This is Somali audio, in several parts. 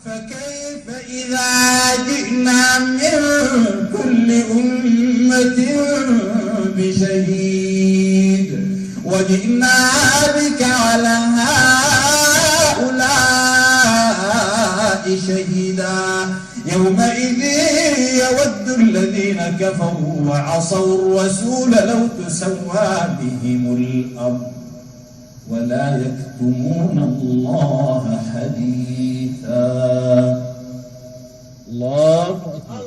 فكيف إذا جئنا من كل أمة بشهيد وجئنا بك على هؤلاء شهيدا يومئذ يود الذين كفروا وعصوا الرسول لو تسوى بهم الأرض ولا يكتمون الله حديثا. الله أكبر.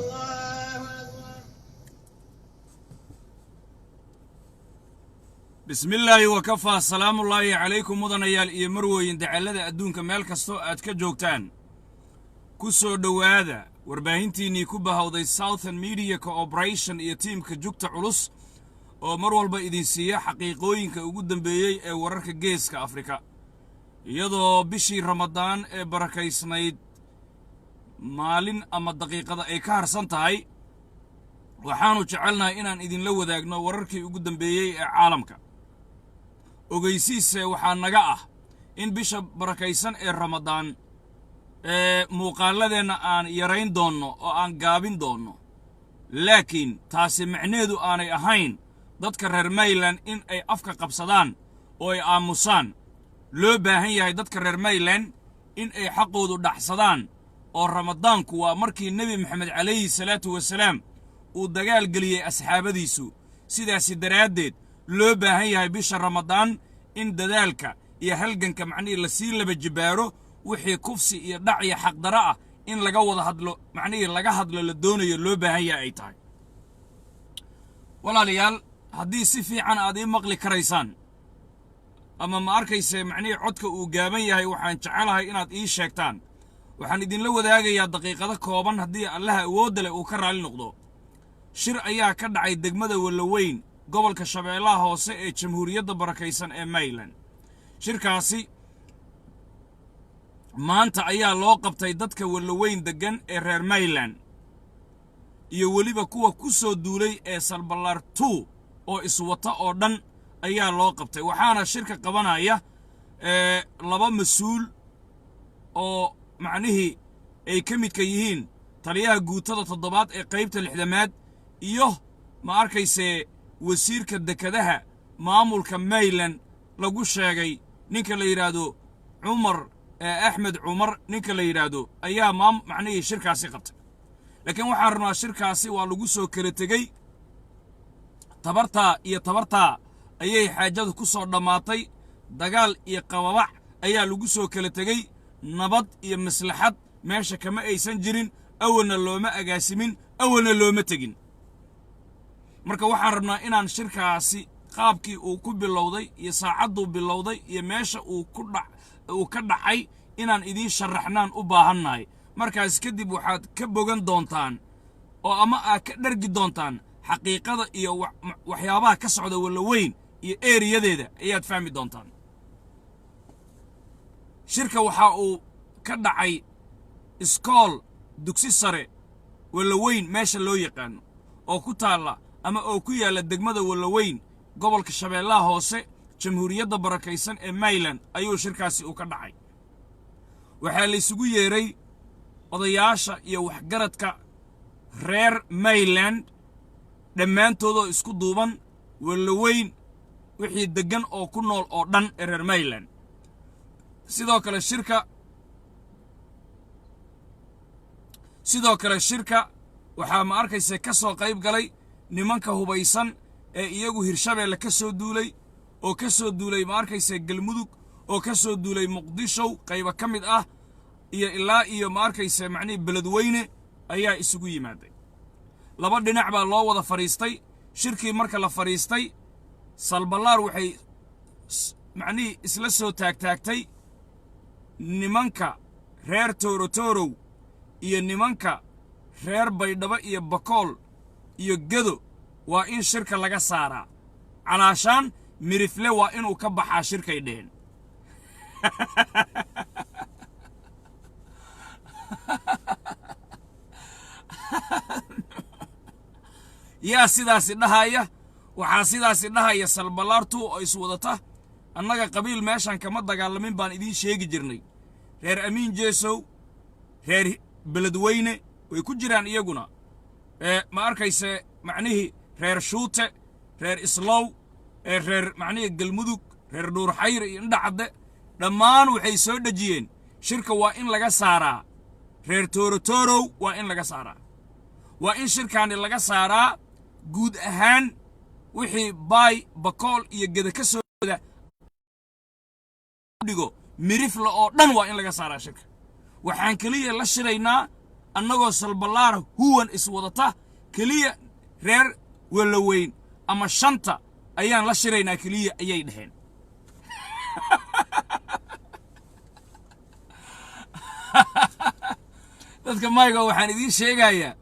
Bismillaahi wakafaa, salaamullaahi calaykum, mudanayaal iyo marwooyin, dacallada adduunka meel kastoo aad ka joogtaan, ku soo dhowaada warbaahintiinnii ku bahowday Southern Media Cooperation iyo tiimka Jugta Culus oo mar walba idin siiya xaqiiqooyinka ugu dambeeyey ee wararka Geeska Afrika, iyadoo bishii Ramadaan ee barakaysnayd maalin ama daqiiqada ay ka harsan tahay. Waxaannu jecelnahay inaan idinla wadaagno wararkii ugu dambeeyey ee caalamka. Ogeysiise waxaa naga ah in bisha barakaysan ee Ramadaan ee muuqaalladeenna aan yarayn doonno oo aan gaabin doonno, laakiin taasi macnaheedu aanay ahayn dadka reer Mayland in ay afka qabsadaan oo ay aamusaan. Loo baahan yahay dadka reer Mayland in ay xaqoodu dhaxsadaan, oo Ramadaanku waa markii Nebi Maxamed calayhi salaatu wasalaam uu dagaal geliyey asxaabadiisu. Sidaasi daraaddeed loo baahan yahay bisha Ramadaan in dadaalka iyo halganka macnihii lasii laba jibbaaro, wixii kufsi iyo dhac iyo xaqdaro ah in laga wada hadlo, macnihii laga hadlo la doonayo, loo baahan yahay ay tahay. Walaalayaal, haddii si fiican aad ii maqli karaysaan ama ma arkayse macnihii codka uu gaaban yahay, waxaan jecelahay inaad ii sheegtaan. Waxaan idinla wadaagayaa daqiiqado kooban, haddii Allaha awoodda leh uu ka raalli noqdo. Shir ayaa ka dhacay degmada Wallaweyn, gobolka Shabeellaha Hoose ee Jamhuuriyadda barakaysan ee Mayland. Shirkaasi maanta ayaa loo qabtay dadka Wallaweyn deggan ee reer Mayland iyo weliba kuwa ku soo duulay ee Salballaar two oo iswata oo dhan ayaa loo qabtay. Waxaana shirka qabanaya laba mas-uul oo macnihii ay ka midka yihiin taliyaha guutada toddobaad ee qaybta lixdamaad iyo, ma arkaysee, wasiirka dekedaha maamulka Mayland lagu sheegay, ninka la yidhaahdo Cumar Axmed Cumar ninka la yidhaahdo ayaa maam macnihii shirkaasi qabtay. Laakiin waxaan rabnaa, shirkaasi waa lagu soo kala tegey, tabartaa iyo tabartaa ayay xaajadu ku soo dhammaatay, dagaal iyo qababac ayaa lagu soo kala tegey. Nabad iyo maslaxad meesha kama aysan jirin, awalna looma agaasimin, awalna looma tegin. Marka waxaan rabnaa inaan shirkaasi qaabkii uu ku bilowday iyo saacadduu bilowday iyo meesha uu ku dha uu ka dhacay inaan idiin sharaxnaan u baahannahay. Markaas kadib waxaad ka bogan doontaan oo ama aad ka dhergi doontaan xaqiiqada iyo waxyaabaha ka socda Wallaweyn iyo eeriyadeeda ayaad fahmi doontaan. Shirka waxa uu ka dhacay iskool dugsi sare Wallaweyn meesha loo yaqaano oo ku taalla ama oo ku yaalla degmada Wallaweyn, gobolka Shabeellaha Hoose, Jamhuuriyadda barakaysan ee Mayland ayuu shirkaasi uu ka dhacay. Waxaa la isugu yeeray odayaasha iyo waxgaradka reer Mayland dhammaantoodoo isku duuban, Wallaweyn wixii deggan oo ku nool oo dhan ee reer Mayland. Sidoo kale shirka waxaa, ma arkaysa, ka soo qayb galay nimanka hubaysan ee iyagu Hirshabeelle ka soo duulay oo ka soo duulay, ma arkaysa, Galmudug, oo ka soo duulay Muqdishow qaybo ka mid ah iyo ilaa iyo, ma arkaysa, macnihii Beledweyne ayaa isugu yimaaday. Laba dhinac baa loo wada fadhiistay shirkii. Marka la fadhiistay, Salballaar waxay macnihii isla soo taagtaagtay nimanka reer Toorotorow iyo nimanka reer Baydhabo iyo Bakool iyo Gedo waa in shirka laga saaraa, calaashaan Mirifle waa inuu ka baxaa shirkay dheheen. Yaa sidaasi dhahaya? Waxaa sidaasi dhahaya Salballaartu oo iswadata. Annaga qabiil meeshan kama dagaalamin baan idiin sheegi jirnay. Reer Amiin Jeesow, Reer Beledweyne way ku jiraan iyaguna. Ma arkayse, macnihii reer Shuute, reer Islow, reer macnihii Galmudug, reer Dhuurxayr iyo Indhacadde, dhammaan waxay soo dhejiyeen shirka waa in laga saaraa reer Toorotorow, waa in laga saaraa, waa in shirkaani laga saaraa guud ahaan wixii Baay, Bakool iyo Geda ka soo dhigo. Mirifla oo dhan waa in laga saaraa shirka. Waxaan keliya la shiraynaa annagoo Salballaara huwan iswadata keliya, reer Walaweyn ama shanta ayaan la shiraynaa keliya, ayay dhaheen. Dadka mayga waxaan idiin sheegayaa,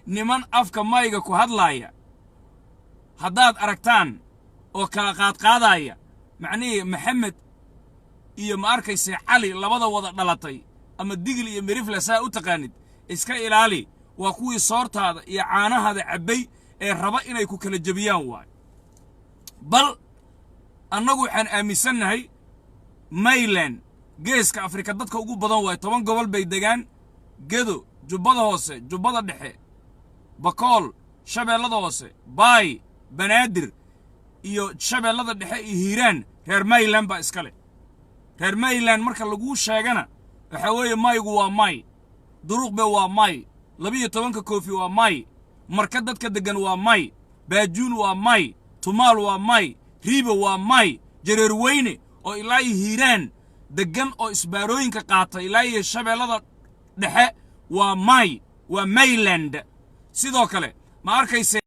niman afka mayga ku hadlaaya haddaad aragtaan oo kala qaadqaadaaya, macnihii Maxamed iyo, ma arkayse, Cali labada wada dhalatay ama Digil iyo Mirifle saa u taqaanid, iska ilaali. Waa kuwii soortaada iyo caanahaada cabbay ee raba inay ku kala jebiyaan waayo. Bal annagu waxaan aaminsannahay Mayland Geeska Afrika dadka ugu badan waayo. 10 gobol bay degaan: Gedo, Jubbada Hoose, Jubbada Dhexe, Bakool, Shabeellada Hoose, Baay, Banaadir iyo Shabeellada Dhexe iyo Hiiraan. Reer Mayland baa iska leh. Reer Mayland marka laguu sheegana waxaa weeye maygu waa may, Duruuqbe waa may, 12-ka Koofi waa may, Marka dadka deggan waa may, Baajuun waa may, Tumaal waa may, Riibo waa may, Jareerweyne oo ilaa iyo Hiiraan deggan oo isbaarooyinka qaata ilaa iyo Shabeellada Dhexe waa may, waa Mayland. Sidoo kale, ma arkayse,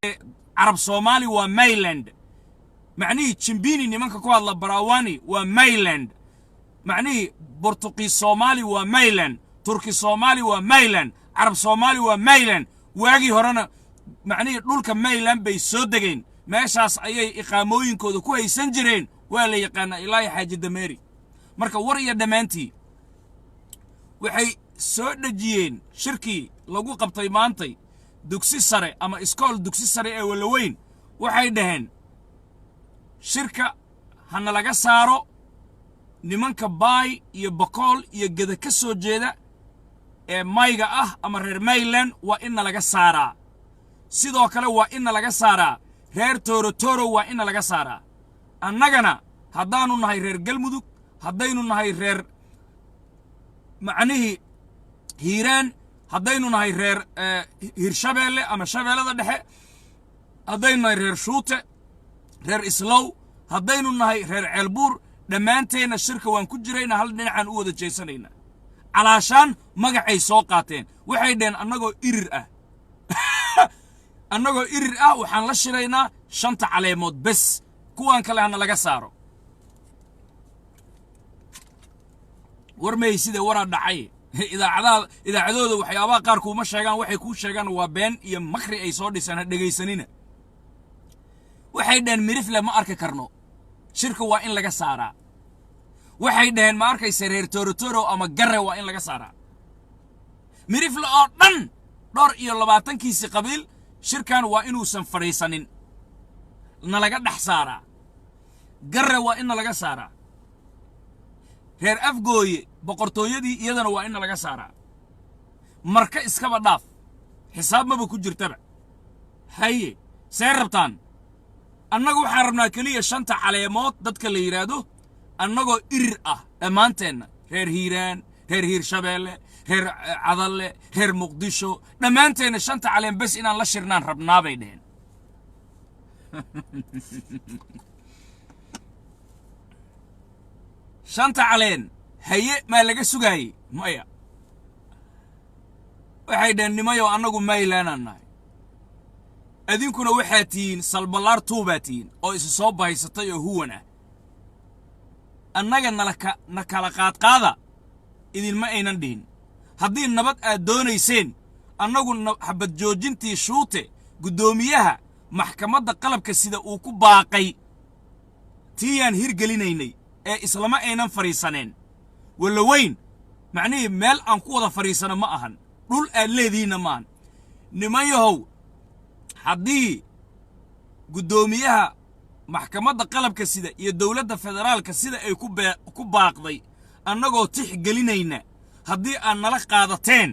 Carab Soomaali waa Mayland. Macnihii Jimbini nimanka ku hadla, Barawani waa Mayland. Macnihii Bortuqiis Soomaali waa Mayland, Turki Soomaali waa Mayland, Carab Soomaali waa Mayland. Waagii horena macnihii dhulka Mayland bay soo degeen, meeshaas ayay iqaamooyinkooda ku haysan jireen, waa la yaqaanaa ilaahi Xaaji Dameeri. Marka war iyo dhammaantii, waxay soo dhejiyeen shirkii lagu qabtay maantay dugsi sare ama iskool dugsi sare ee Walaweyn. Waxay dhaheen shirka hana laga saaro nimanka Baay iyo Bakool iyo Geda ka soo jeeda ee mayga ah ama reer Mayland, waa inna laga saaraa. Sidoo kale waa inna laga saaraa reer Toorotoro, waa inna laga saaraa. Annagana haddaannu nahay reer Galmudug, haddaynu nahay reer macnihii Hiiraan, haddaynu nahay reer Hirshabeelle ama Shabeellada Dhexe, haddaynu nahay reer Shuute, reer Islow, haddaynu nahay reer Ceelbuur, dhammaanteenna shirka waan ku jiraynaa, hal dhinacaan u wada jeesanaynaa. Calaashaan magacay soo qaateen. Waxay dhaheen annagoo irir ah, annagoo irir ah waxaan la shiraynaa shanta caleemood bes, kuwan kale hana laga saaro. War mahayside, waraa dhacay. Idaacadaha, idaacadooda waxyaabaha qaar kuuma sheegaan, waxay kuu sheegaan waa been iyo makri ay soo dhisaan, ha dhegaysanina. Waxay dhaheen Mirifle ma arki karno, shirka waa in laga saaraa. Waxay dhaheen, ma arkaysa, reer Toorotoro ama Garre waa in laga saaraa. Mirifle oo dhan, dhowr iyo labaatankiisi qabiil, shirkan waa inuusan fadhiisanin, nalaga dhex saaraa. Garre waa in nalaga saaraa. Reer Afgooye boqortooyadii iyadana waa in nalaga saaraa. Marka iskaba dhaaf, xisaab maba ku jirtaba. Haye, see rabtaan? Annagu waxaan rabnaa keliya shanta caleemood dadka la yidhaahdo, annagoo irir ah dhammaanteenna, reer Hiiraan, reer Hiirshabeelle, reer Cadalle, reer Muqdisho, dhammaanteenna shanta caleen bes inaan la shirnaan rabnaa, bay dheheen. Shanta caleen haye, maa laga sugaayey? Maya. Waxay dhaheen nimayow, annagu Maylandaan nahay, adinkuna waxaa tihiin Salballaar tuubaa tihiin oo isu soo bahaysatay oo huwan ah. Annaga nalaka na kala qaadqaada idinma aynan dhihin. Haddii nabad aad doonayseen, annagu xabad joojintii Shuute guddoomiyaha maxkamadda qalabka sida uu ku baaqay tiiyaan hirgelinaynay ee islama aynan fadhiisaneen Walaweyn. Macnihii meel aan ku wada fadhiisano ma ahan, dhul aad leedihiinna ma ahan. Niman yahow, haddii guddoomiyaha maxkamadda qalabka sida iyo dowladda federaalka sida ay ku baaqday annagoo tix gelinayna, haddii aad nala qaadateen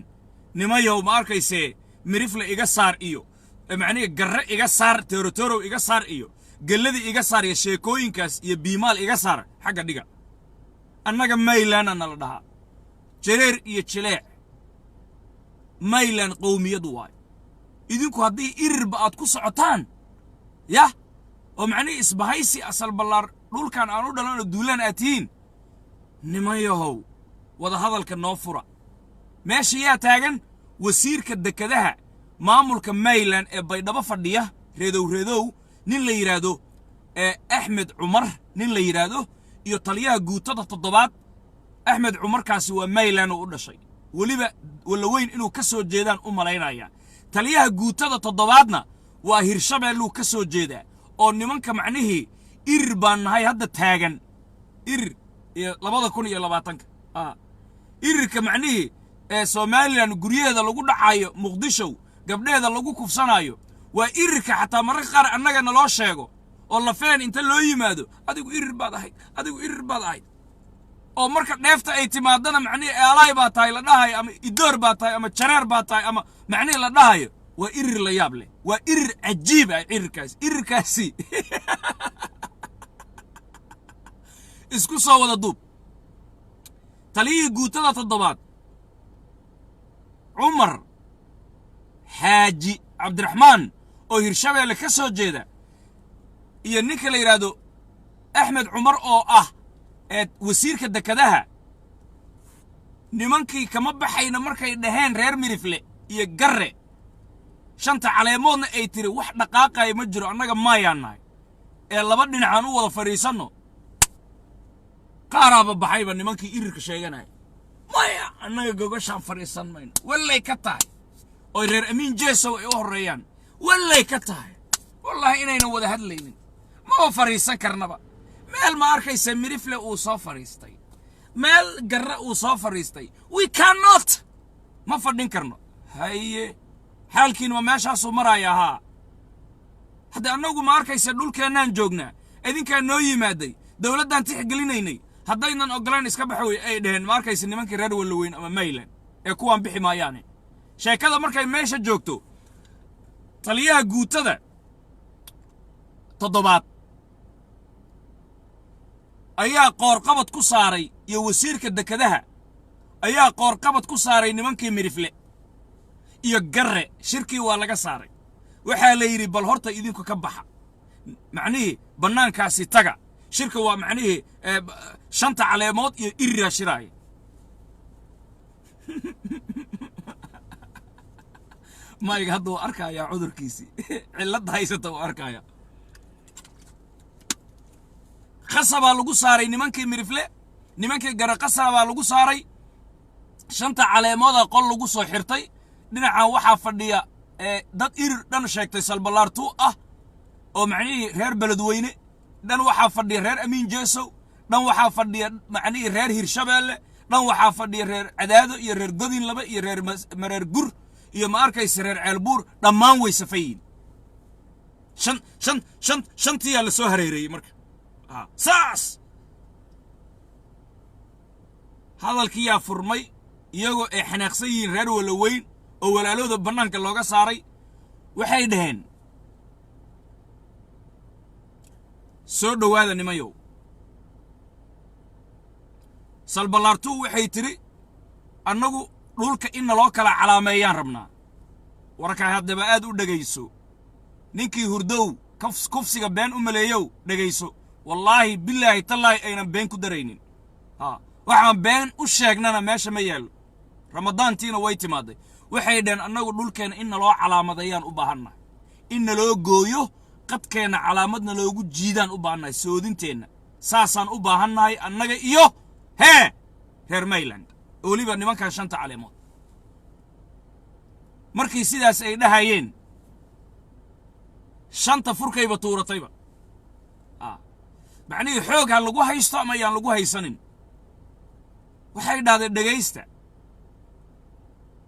Nimayow, ma arkaysee, Mirifle iga saar iyo macnihi Garre iga saar, Teorotorow iga saar iyo Gelladii iga saar iyo sheekooyinkaas iyo Biimaal iga saar xagga dhiga. Annaga Maylana nala dhahaa, jareer iyo jileec Mayland qowmiyad waayo. Idinku haddii Irirba aad ku socotaan yah oo macnihii isbahaysi asal ballaar dhulkan aan u dhalanoo duulaan aad tihiin, niman yahow, wadahadalka noo fura. Meesha yaa taagan? Wasiirka dekedaha maamulka Mayland ee Baydhabo fadhiya, Reedow Reedow nin la yidhaahdo, ee Axmed Cumar nin la yidhaahdo, iyo taliyaha guutada toddobaad. Axmed Cumarkaasi waa Mayland oo u dhashay, weliba Walaweyn inuu ka soo jeedaan u malaynaya. Taliyaha guutada toddobaadna waa Hirshabeelluu ka soo jeedaa, oo nimanka macnihii Irir baan nahay hadda taagan, Irir iyo 2020-ka Irirka macnihii ee Somalilan guryaheeda lagu dhacayo, Muqdishow gabdheheeda lagu kufsanayo, waa Irirka. Xataa mararka qaar annaga naloo sheego oo lafeen inta loo yimaado, "Adigu Irir baad ahayd, adigu Irir baad ahayd," oo marka dheefta ay timaadana macnihii "Eelaay baa tahay" la dhahayo, ama "Idoor baa tahay" ama "Jareer baa tahay" ama macnihii la dhahayo. Waa Irir la yaab leh, waa Irir cajiib ah Irirkaasi. Irirkaasi isku soo wada duub. Taliyihii guutada toddobaad Cumar Xaaji Cabdiraxmaan oo Hirshabeelle ka soo jeeda iyo ninka la yidhaahdo Axmed Cumar oo ah ee wasiirka dekedaha, nimankii kama baxayna markay dhaheen reer Mirifle iyo Garre, shanta caleemoodna ay tiri wax dhaqaaqaya ma jiro, annaga maayaan nahay ee laba dhinacaan u wada fadhiisanno. Qaaraaba baxayba nimankii Irirka sheeganaya, "Maya, annaga gogashaan fadhiisan mayno, wallay ka tahay," oy reer Amiin Jeesow ay u horreeyaan. "Wallay ka tahay, wallaahi inaynan wada hadlaynin, maba fadhiisan karnaba." Meel, ma arkaysa, Mirifle uu soo fadhiistay, meel Garre uu soo fadhiistay, we cannot, ma fadhin karno. Haye, xaalkiin waa meeshaasuu maraaya haa. Hadda annagu, ma arkaysa, dhulkeennaan joognaa, idinkaa noo yimaaday, dowladdaan tixgelinaynay, haddaynan oggolayn iska baxa wey ay dhaheen, ma arkaysa, nimankii reer Wallaweyn ama Mayland ee kuwaan bixi maayaane. Sheekada markay meesha joogto, taliyaha guutada toddobaad ayaa qoorqabad ku saaray iyo wasiirka dekedaha ayaa qoorqabad ku saaray nimankii Mirifle iyo Garre. Shirkii waa laga saaray. Waxaa la yidhi, "Bal horta idinku ka baxa, macnihii bannaankaasi taga." Shirka waa macnihii shanta caleemood iyo Iriraa shiraaya. Mayga hadda uu arkayaa cudurkiisii, cilladda haysata uu arkaya. Qasabaa lagu saaray nimankii Mirifle, nimankii Gare qasabaa lagu saaray. Shanta caleemooda qol lagu soo xirtay. Dhinacan waxaa fadhiya dad Irir dhan sheegtay, Salbalaartu ah oo macnihii reer Beledweyne. Dhan waxaa fadhiya reer Amiin Jeesow, dhan waxaa fadhiya macnihii reer Hirshabeelle, dhan waxaa fadhiya reer Cadaado iyo reer Godin Laba iyo reer Mareer Gur iyo, ma arkaysa, reer Ceelbuur. Dhammaan way safayiin. Shan shan shan shantiyaa la soo hareereeyey. Marka saas hadalkiyaa furmay, iyagoo ay xanaaqsan yihiin reer Walaweyn oo walaalooda bannaanka looga saaray, waxay dhaheen, "Soo dhowaada nimayow." Salballaartuu waxay tidhi, "Annagu dhulka in naloo kala calaameeyaan rabnaa." Warkaa haddaba aad u dhegayso. Ninkii hurdow kufsiga been u maleeyow, dhegayso. Wallaahi bilaahi tallaahi aynan been ku daraynin. Haa, waxaan been u sheegnana meesha ma yaallo. Ramadaantiina way timaaday. Waxay dhaheen, "Annagu dhulkeenna in naloo calaamadeeyaan u baahannahay, in naloo gooyo qadkeenna, calaamadna loogu jiidaan u baahannahay, soodinteenna saasaan u baahannahay, annaga iyo hee reer Mayland, weliba nimankan shanta caleemood." Markii sidaas ay dhahayeen, shanta furkayba tuuratayba. Macnihii xoog ha lagu haysto ama ayaan lagu haysanin. Waxay dhahdeen, "Dhegaysta,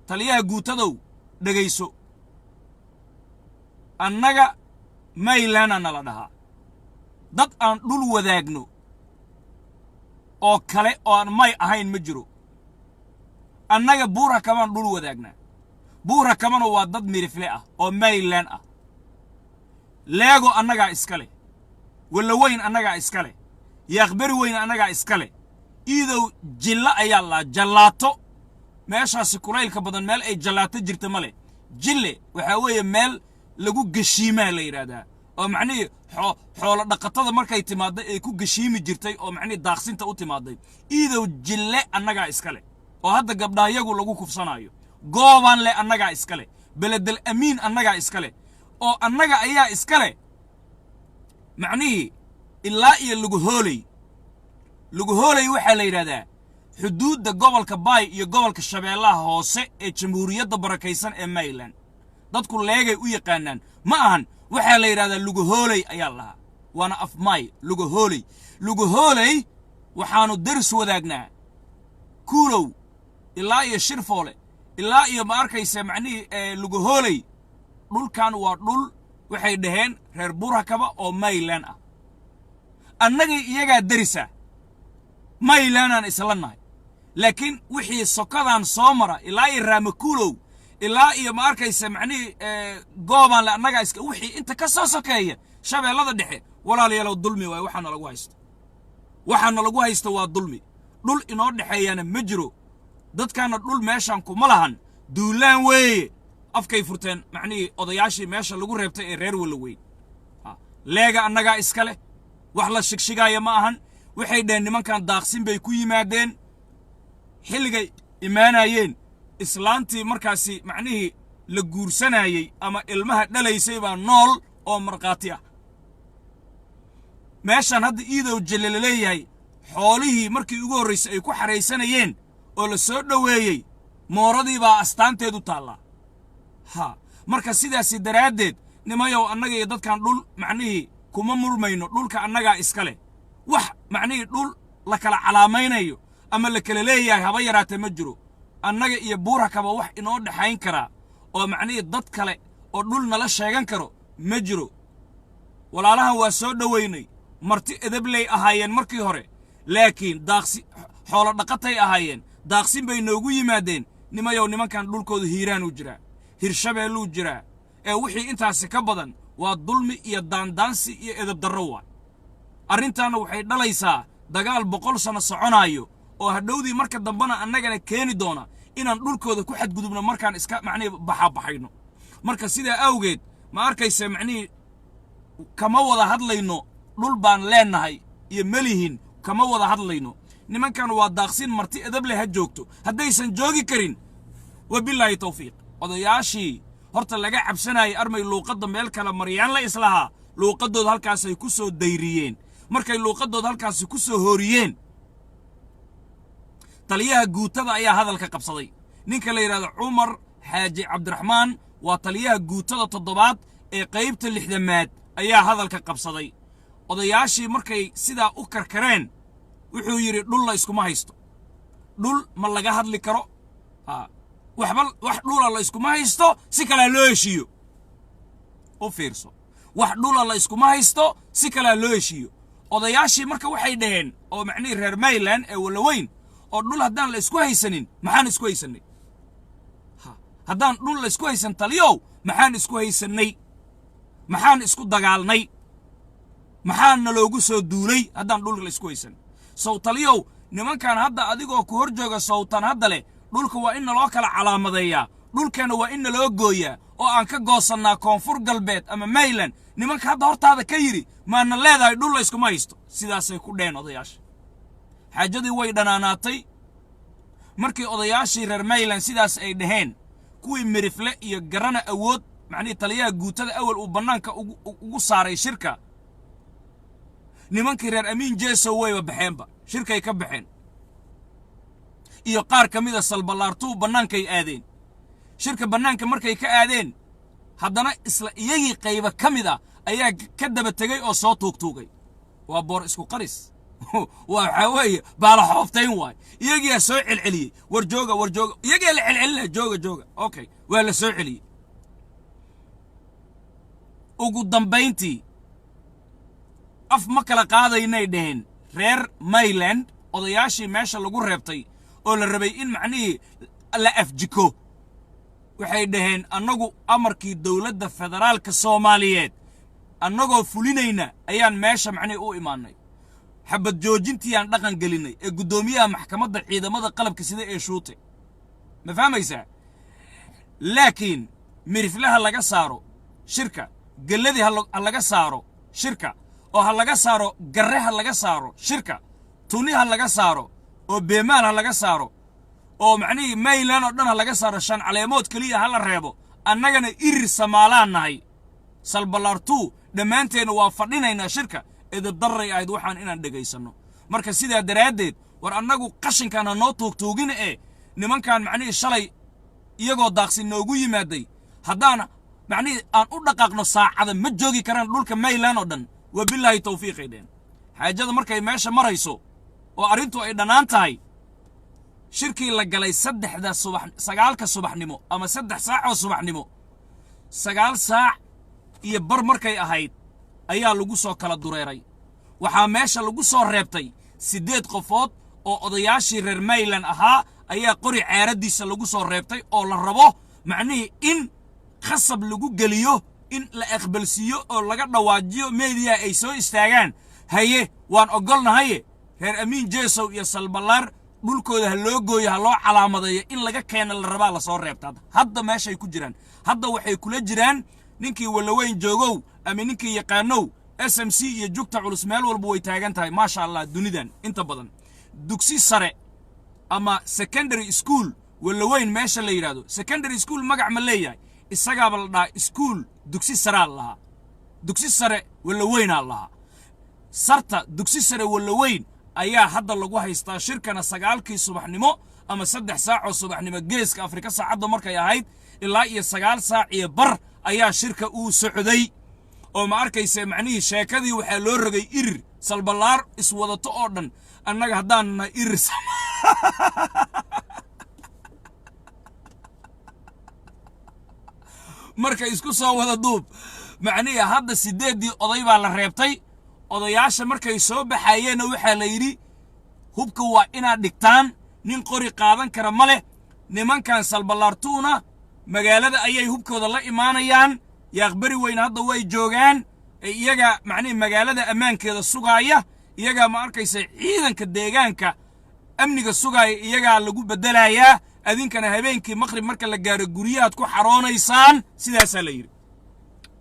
taliyaha guutadow, dhegayso. Annaga Maylana nala dhahaa, dad aan dhul wadaagno oo kale oo aan may ahayn ma jiro. Annaga Buura kabaan dhul wadaagnaa." Buurakamana waa dad Mirifle ah oo Mayland ah. Leego annagaa iska leh, Wallaweyn annagaa iska leh, Yaaqberi Weyn annagaa iska leh. Iidow Jilla ayaa laa jallaato. Meeshaasi kulaylka badan meel ay jallaato jirta ma leh. Jille waxaa weeye meel lagu geshiimaa la yidhaahdaa, oo macnihii xoolo dhaqatada markay timaadday ay ku geshiimi jirtay, oo macnihii daaqsinta u timaaday. Iidow Jille annagaa iska leh oo hadda gabdhahayagu lagu kufsanaayo. Goobaan leh annagaa iska leh. Beledel Amiin annagaa iska leh, oo annaga ayaa iska leh. Macnihii ilaa iyo Luguhooley. Luguhooley waxaa la yidhahdaa xuduudda gobolka Baay iyo gobolka Shabeellaha Hoose ee Jamhuuriyadda barakaysan ee Mayland. Dadku Leegay u yaqaanaan, ma ahan. Waxaa la yidhahdaa Luguhooley ayaa lahaa, waana afmaay Luguhooley. Luguhooley waxaannu deris wadaagnaa Kuulow ilaa iyo Shirfoole ilaa iyo, ma arkaysa, macnihii Luguhooley. Dhulkan waa dhul waxay dhaheen reer Buurakaba oo Mayland ah. Annagii iyagaa derisa, Maylandaan isla nahay, laakiin wixii sokadan soo mara ilaa iyo Raamakuulow ilaa iyo, ma arkaysa, macnihii Goobaan le annagaa iska. Wixii inta ka soo sokeeya Shabeellada Dhexe, walaalayaalow, dulmi waayo waxaana lagu haysto. Waxaana lagu haysto waa dulmi. Dhul inoo dhexeeyana ma jiro, dadkaana dhul meeshaan kuma lahan. Duulaan weeye. Afkay furteen macnihii odayaashii meesha lagu reebtay ee reer Walaweyn. Leega annagaa iska leh, wax la shigshigaaya ma ahan. Waxay dhaheen nimankan daaqsin bay ku yimaadeen. Xilligay imaanayeen islaantii markaasi macnihii la guursanayey ama ilmaha dhalaysay baa nool oo markhaati ah. Meeshaan hadda Iidow Jelle la leeyahay, xoolihii markii ugu horraysay ay ku xaraysanayeen oo la soo dhoweeyey, mooradii baa astaanteedu taallaa. Ha, marka sidaasi daraaddeed, nimayow, annaga iyo dadkan dhul macnihii kuma murmayno. Dhulka annagaa iska leh. Wax macnihii dhul la kala calaamaynayo ama la kala leeyahay haba yaraatee ma jiro. Annaga iyo Buurakaba wax inoo dhexayn karaa oo macnihii dad kale oo dhul nala sheegan karo ma jiro. Walaalahan waa soo dhowaynay. Marti edebley ahaayeen markii hore, laakiin daaqsi xoolo dhaqatay ahaayeen, daaqsin bay noogu yimaadeen. Nimayow, nimankan dhulkooda Hiiraanuu jiraa, Hirshabeelluu jiraa, ee wixii intaasi ka badan waa dulmi iyo daandaansi iyo edebdarro waay. Arrintaanna waxay dhalaysaa dagaal 100 sano soconaayo, oo hadhowdii marka dambena annagana keeni doona inaan dhulkooda ku xadgudubno markaan iska macnihii baxabaxayno. Marka sidaa awgeed, ma arkaysa, macnihii kama wada hadlayno dhul baan leennahay iyo melihin, kama wada hadlayno. Nimankan waa daaqsin, marti edeble ha joogto haddaysan joogi karin. Wabilaahi tawfiiq. Odayaashii horta laga cabsanayay armay luuqadda meel kale maryaan la islahaa, luuqaddooda halkaasay ku soo dayriyeen. Markay luuqaddooda halkaasi ku soo hooriyeen, taliyaha guutada ayaa hadalka qabsaday. Ninka la yidhahdo Cumar Xaaji Cabdiraxmaan waa taliyaha guutada toddobaad ee qaybta lixdamaad ayaa hadalka qabsaday. Odayaashii markay sidaa u karkareen, wuxuu yidhi: "Dhul la iskuma haysto, dhul ma laga hadli karo. Waxba wax dhula la iskuma haysto, si kalea loo heshiiyo." U fiirso, wax dhula la iskuma haysto, si kalea loo heshiiyo. Odayaashii marka waxay dhaheen, oo macnihii reer Mayland ee Walaweyn, oo dhul haddaan la isku haysanin, maxaan isku haysannay? Haddaan dhul la isku haysan, taliyow, maxaan isku haysannay? Maxaan isku dagaalnay? Maxaa naloogu soo duulay haddaan dhulka la isku haysan? Sow taliyow, nimankan hadda adigoo ku hor jooga sowtan hadda leh dhulka waa in naloo kala calaamadeeyaa, dhulkeenna waa in naloo gooyaa oo aan ka goosannaa Koonfur Galbeed ama Mayland, nimanka hadda hortaada ka yidhi, maana leedahay dhul la iskuma haysto? Sidaasay ku dheheen odayaasha. Xaajadii way dhanaanaatay markii odayaashii reer Mayland sidaas ay dhaheen. Kuwii Mirifle iyo Garana Awood, macnihii taliyaha guutada awal uu bannaanka ugu saaray shirka, nimankii reer Amiin Jeesow wayba baxeenba, shirkay ka baxeen, iyo qaar ka mida Salballaartuu bannaankay aadeen. Shirka bannaanka markay ka aadeen, haddana isla iyagii qayba ka mid ah ayaa ka daba tegey oo soo tuugtuugay. Waa boor isku qaris, waa waxaa weeye baala xooftayn waay. Iyagiyaa soo celceliyey: "War jooga, war jooga." Iyagiyaa la celcelinaya: "Jooga, jooga." Okay, waa la soo celiyey. Ugu dambayntii af ma kala qaadaynay dhaheen reer Mayland. Odayaashii meesha lagu reebtay oo la rabay in macnihii la afjiko. Waxay dhaheen, annagu amarkii dowladda federaalka Soomaaliyeed annagoo fulinayna ayaan meesha macnihi u imaannay. Xabad joojintii aan dhaqan gelinnay ee guddoomiyaha maxkamadda ciidamada qalabka sida ee Shuute, ma fahmaysaa? Laakiin Mirifle ha laga saaro shirka, Gelladii ha laga saaro shirka, oo ha laga saaro Garre, ha laga saaro shirka, Tuni ha laga saaro, oo Beemaal ha laga saaro, oo macnihii Mayland oo dhan ha laga saaro, Shan Caleemood keliya ha la reebo. Annagana Irir Samaalaan nahay, Salballaartuu dhammaanteenna waa fadhinaynaa shirka. Edabdarray ahayd waxaan inaan dhegaysanno. Marka sidaa daraaddeed, war annagu qashinkan ha noo tuugtuugina ee nimankan macnihii shalay iyagoo daaqsin noogu yimaaday, haddaan macnihii aan u dhaqaaqno saacada ma joogi karaan dhulka Mayland oo dhan. Wabilaahi tawfiiqay dheen. Xaajada markay meesha marayso oo arrintu ay dhannaan tahay, shirkii la galay 3da subax, 9ka subaxnimo ama 3 saacoo subaxnimo, 9 saac iyo bar markay ahayd ayaa lagu soo kala dureeray. Waxaa meesha lagu soo reebtay 8 qofood oo odayaashii reer Mayland ahaa ayaa qori ceeraddiisa lagu soo reebtay, oo la rabo macnihii in khasab lagu geliyo, in la aqbalsiiyo oo laga dhawaajiyo meediyaha ay soo istaagaan: "Haye, waan oggolnahaye, reer Amiin Jeesow iyo Salballaar dhulkooda ha loo gooyo, ha loo calaamadeeyo." In laga keena la rabaa, lasoo reebta. Hadda meeshay ku jiraan, hadda waxay kula jiraan ninkii Wallaweyn joogow ama ninkii yaqaanow, SMC iyo jugta culus meel walba way taagan tahay, maasha Allah. Dunidan inta badan dugsi sare ama secondary school Wallaweyn meesha la yidhahdo, secondary school magac ma leeyahay, isagaaba la dhahaa school, dugsi saraa la lahaa, dugsi sare Wallaweynaa lahaa. Sarta dugsi sare Wallaweyn ayaa hadda lagu haystaa shirkana. 9kii subaxnimo ama 3 saacoo subaxnimo Geeska Afrika saacadda markay ahayd ilaa iyo 9 saac iyo bar ayaa shirka uu socday, oo ma arkayse macnihii sheekadii waxaa loo rogay Irir Salballaar iswadato oo dhan. Annaga haddaan nahay Irir, marka isku soo wada duub, macnihii hadda 8dii oday baa la reebtay. Odayaasha markay soo baxayeenna waxaa la yidhi, hubka waa inaad dhigtaan, nin qori qaadan kara ma leh. Nimankan Salballaartuuna magaalada ayay hubkooda la imaanayaan. Yaaqbari Weyne hadda way joogaan, iyaga macnihii magaalada ammaankeeda sugaaya, iyagaa ma arkaysa ciidanka deegaanka amniga sugaaya, iyagaa lagu beddelayaa. Adinkana habeenkii maqrib marka la gaaro guryahaad ku xaroonaysaan, sidaasaa la yidhi.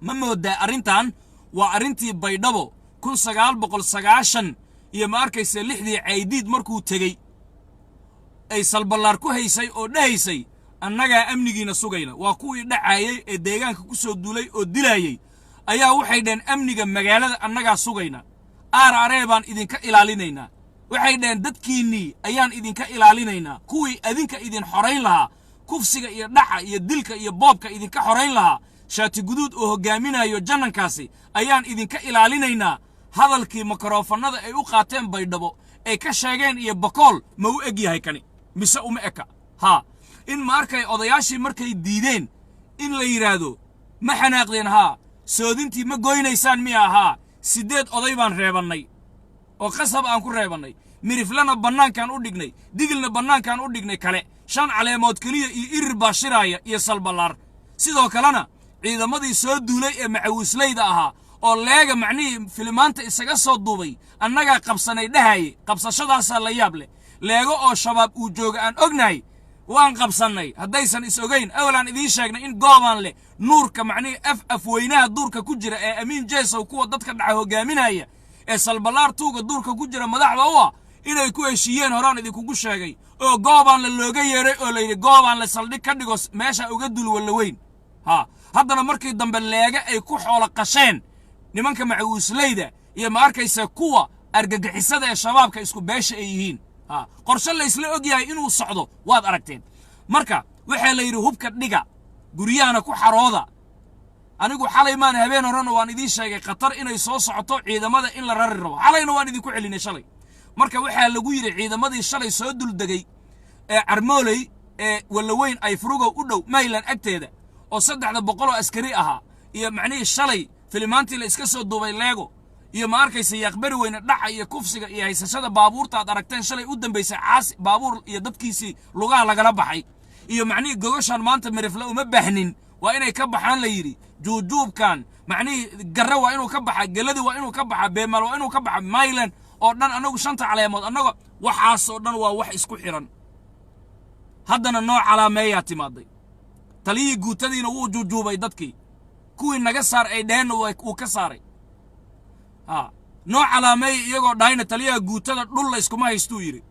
Ma moodaa arrintan waa arrintii Baydhabo 1990 iyo ma arkaysa 6dii Caydiid markuu tegey ay Salballaar ku haysay oo dhahaysay, annagaa amnigiina sugayna? Waa kuwii dhacaayey ee deegaanka ku soo duulay oo dilaayey ayaa waxay dhaheen, amniga magaalada annagaa sugayna, aar aree baan idinka ilaalinaynaa. Waxay dhaheen, dadkiinnii ayaan idinka ilaalinaynaa, kuwii adinka idin xorayn lahaa, kufsiga iyo dhaca iyo dilka iyo boobka idinka xorayn lahaa, Shaati Guduud oo hoggaaminayo jannankaasi ayaan idinka ilaalinaynaa. Hadalkii makroofannada ay u qaateen Baydhabo ay ka sheegeen iyo Bakool ma u eg yahay kani mise uma eka? Haa, in ma arkay odayaashii markay diideen in la yidhaahdo, ma xanaaqdeen? Haa. Soodintii ma goynaysaan miya? Ahaa. 8 oday baan reebannay oo qasab aan ku reebannay. Miriflana bannaankaan u dhignay, Digilna bannaankaan u dhignay, kale Shan Caleemood keliya iyo Irir baa shiraaya iyo Salballaar. Sidoo kalena ciidamadii soo duulay ee macawislayda ahaa oo Leega macnihii filimaanta isaga soo duubay, annagaa qabsanay dhahaye, qabsashadaasaa la yaab leh. Leego oo Shabaab uu jooga aan ognahay, waan qabsannay. Haddaysan is ogayn, awalaan idiin sheegnay in Goobaan leh nuurka macnihii af afweynaha duurka ku jira ee Amiin Jeesow, kuwa dadka dhaca hoggaaminaya ee Salballaar tuuga duurka ku jira madaxda u ah, inay ku heshiiyeen horaan idinkugu sheegay, oo Goobaanle looga yeedhay oo layidhi, Goobaanle saldhig ka dhigo meesha uga dul Wallaweyn. Haa, haddana markii dambe Leega ay ku xoolo qasheen nimanka macawiislayda iyo ma arkaysa kuwa argagixisada ee Shabaabka isku beesha ay yihiin. Haa, qorshe la isla og yahay inuu socdo waad aragteen. Marka waxaa la yidhi, hubka dhiga, guryahana ku xarooda. Anigu xalay maan habeen horena waan idiin sheegay khatar inay soo socoto, ciidamada in la rari rabo. Xalayna waan idinku celinay shalay. Marka waxaa lagu yidhi ciidamadii shalay soo duldegay ee Carmooley ee Wallaweyn ay Furugow u dhow Mayland agteeda oo 300 oo askari ahaa iyo macnihii shalay filimaantii la iska soo duubay Leego iyo ma arkaysa Yaaqbari Weyne, dhaca iyo kufsiga iyo haysashada baabuurta aad aragteen shalay u dambaysay, Caasi baabuur iyo dadkiisii lugaha lagala baxay. Iyo macnihii gogoshaan maanta Mirifle uma baahnin, waa inay ka baxaan la yidhi. Juujuubkan macnihii Garre waa inuu ka baxa, Geladi waa inuu ka baxa, Beemaal waa inuu ka baxa, Mayland oo dhan annagu shanta caleemood annaga, waxaasoo dhan waa wax isku xidhan. Haddana noo calaameeyaa timaaday. Taliyihii guutadiina wuu juujuubay dadkii, kuwii naga saar ay dheheenna wuu ka saaray. Ha noo calaameeya iyagoo dhahayna taliyaha guutada dhul la iskuma haystuu yidhi,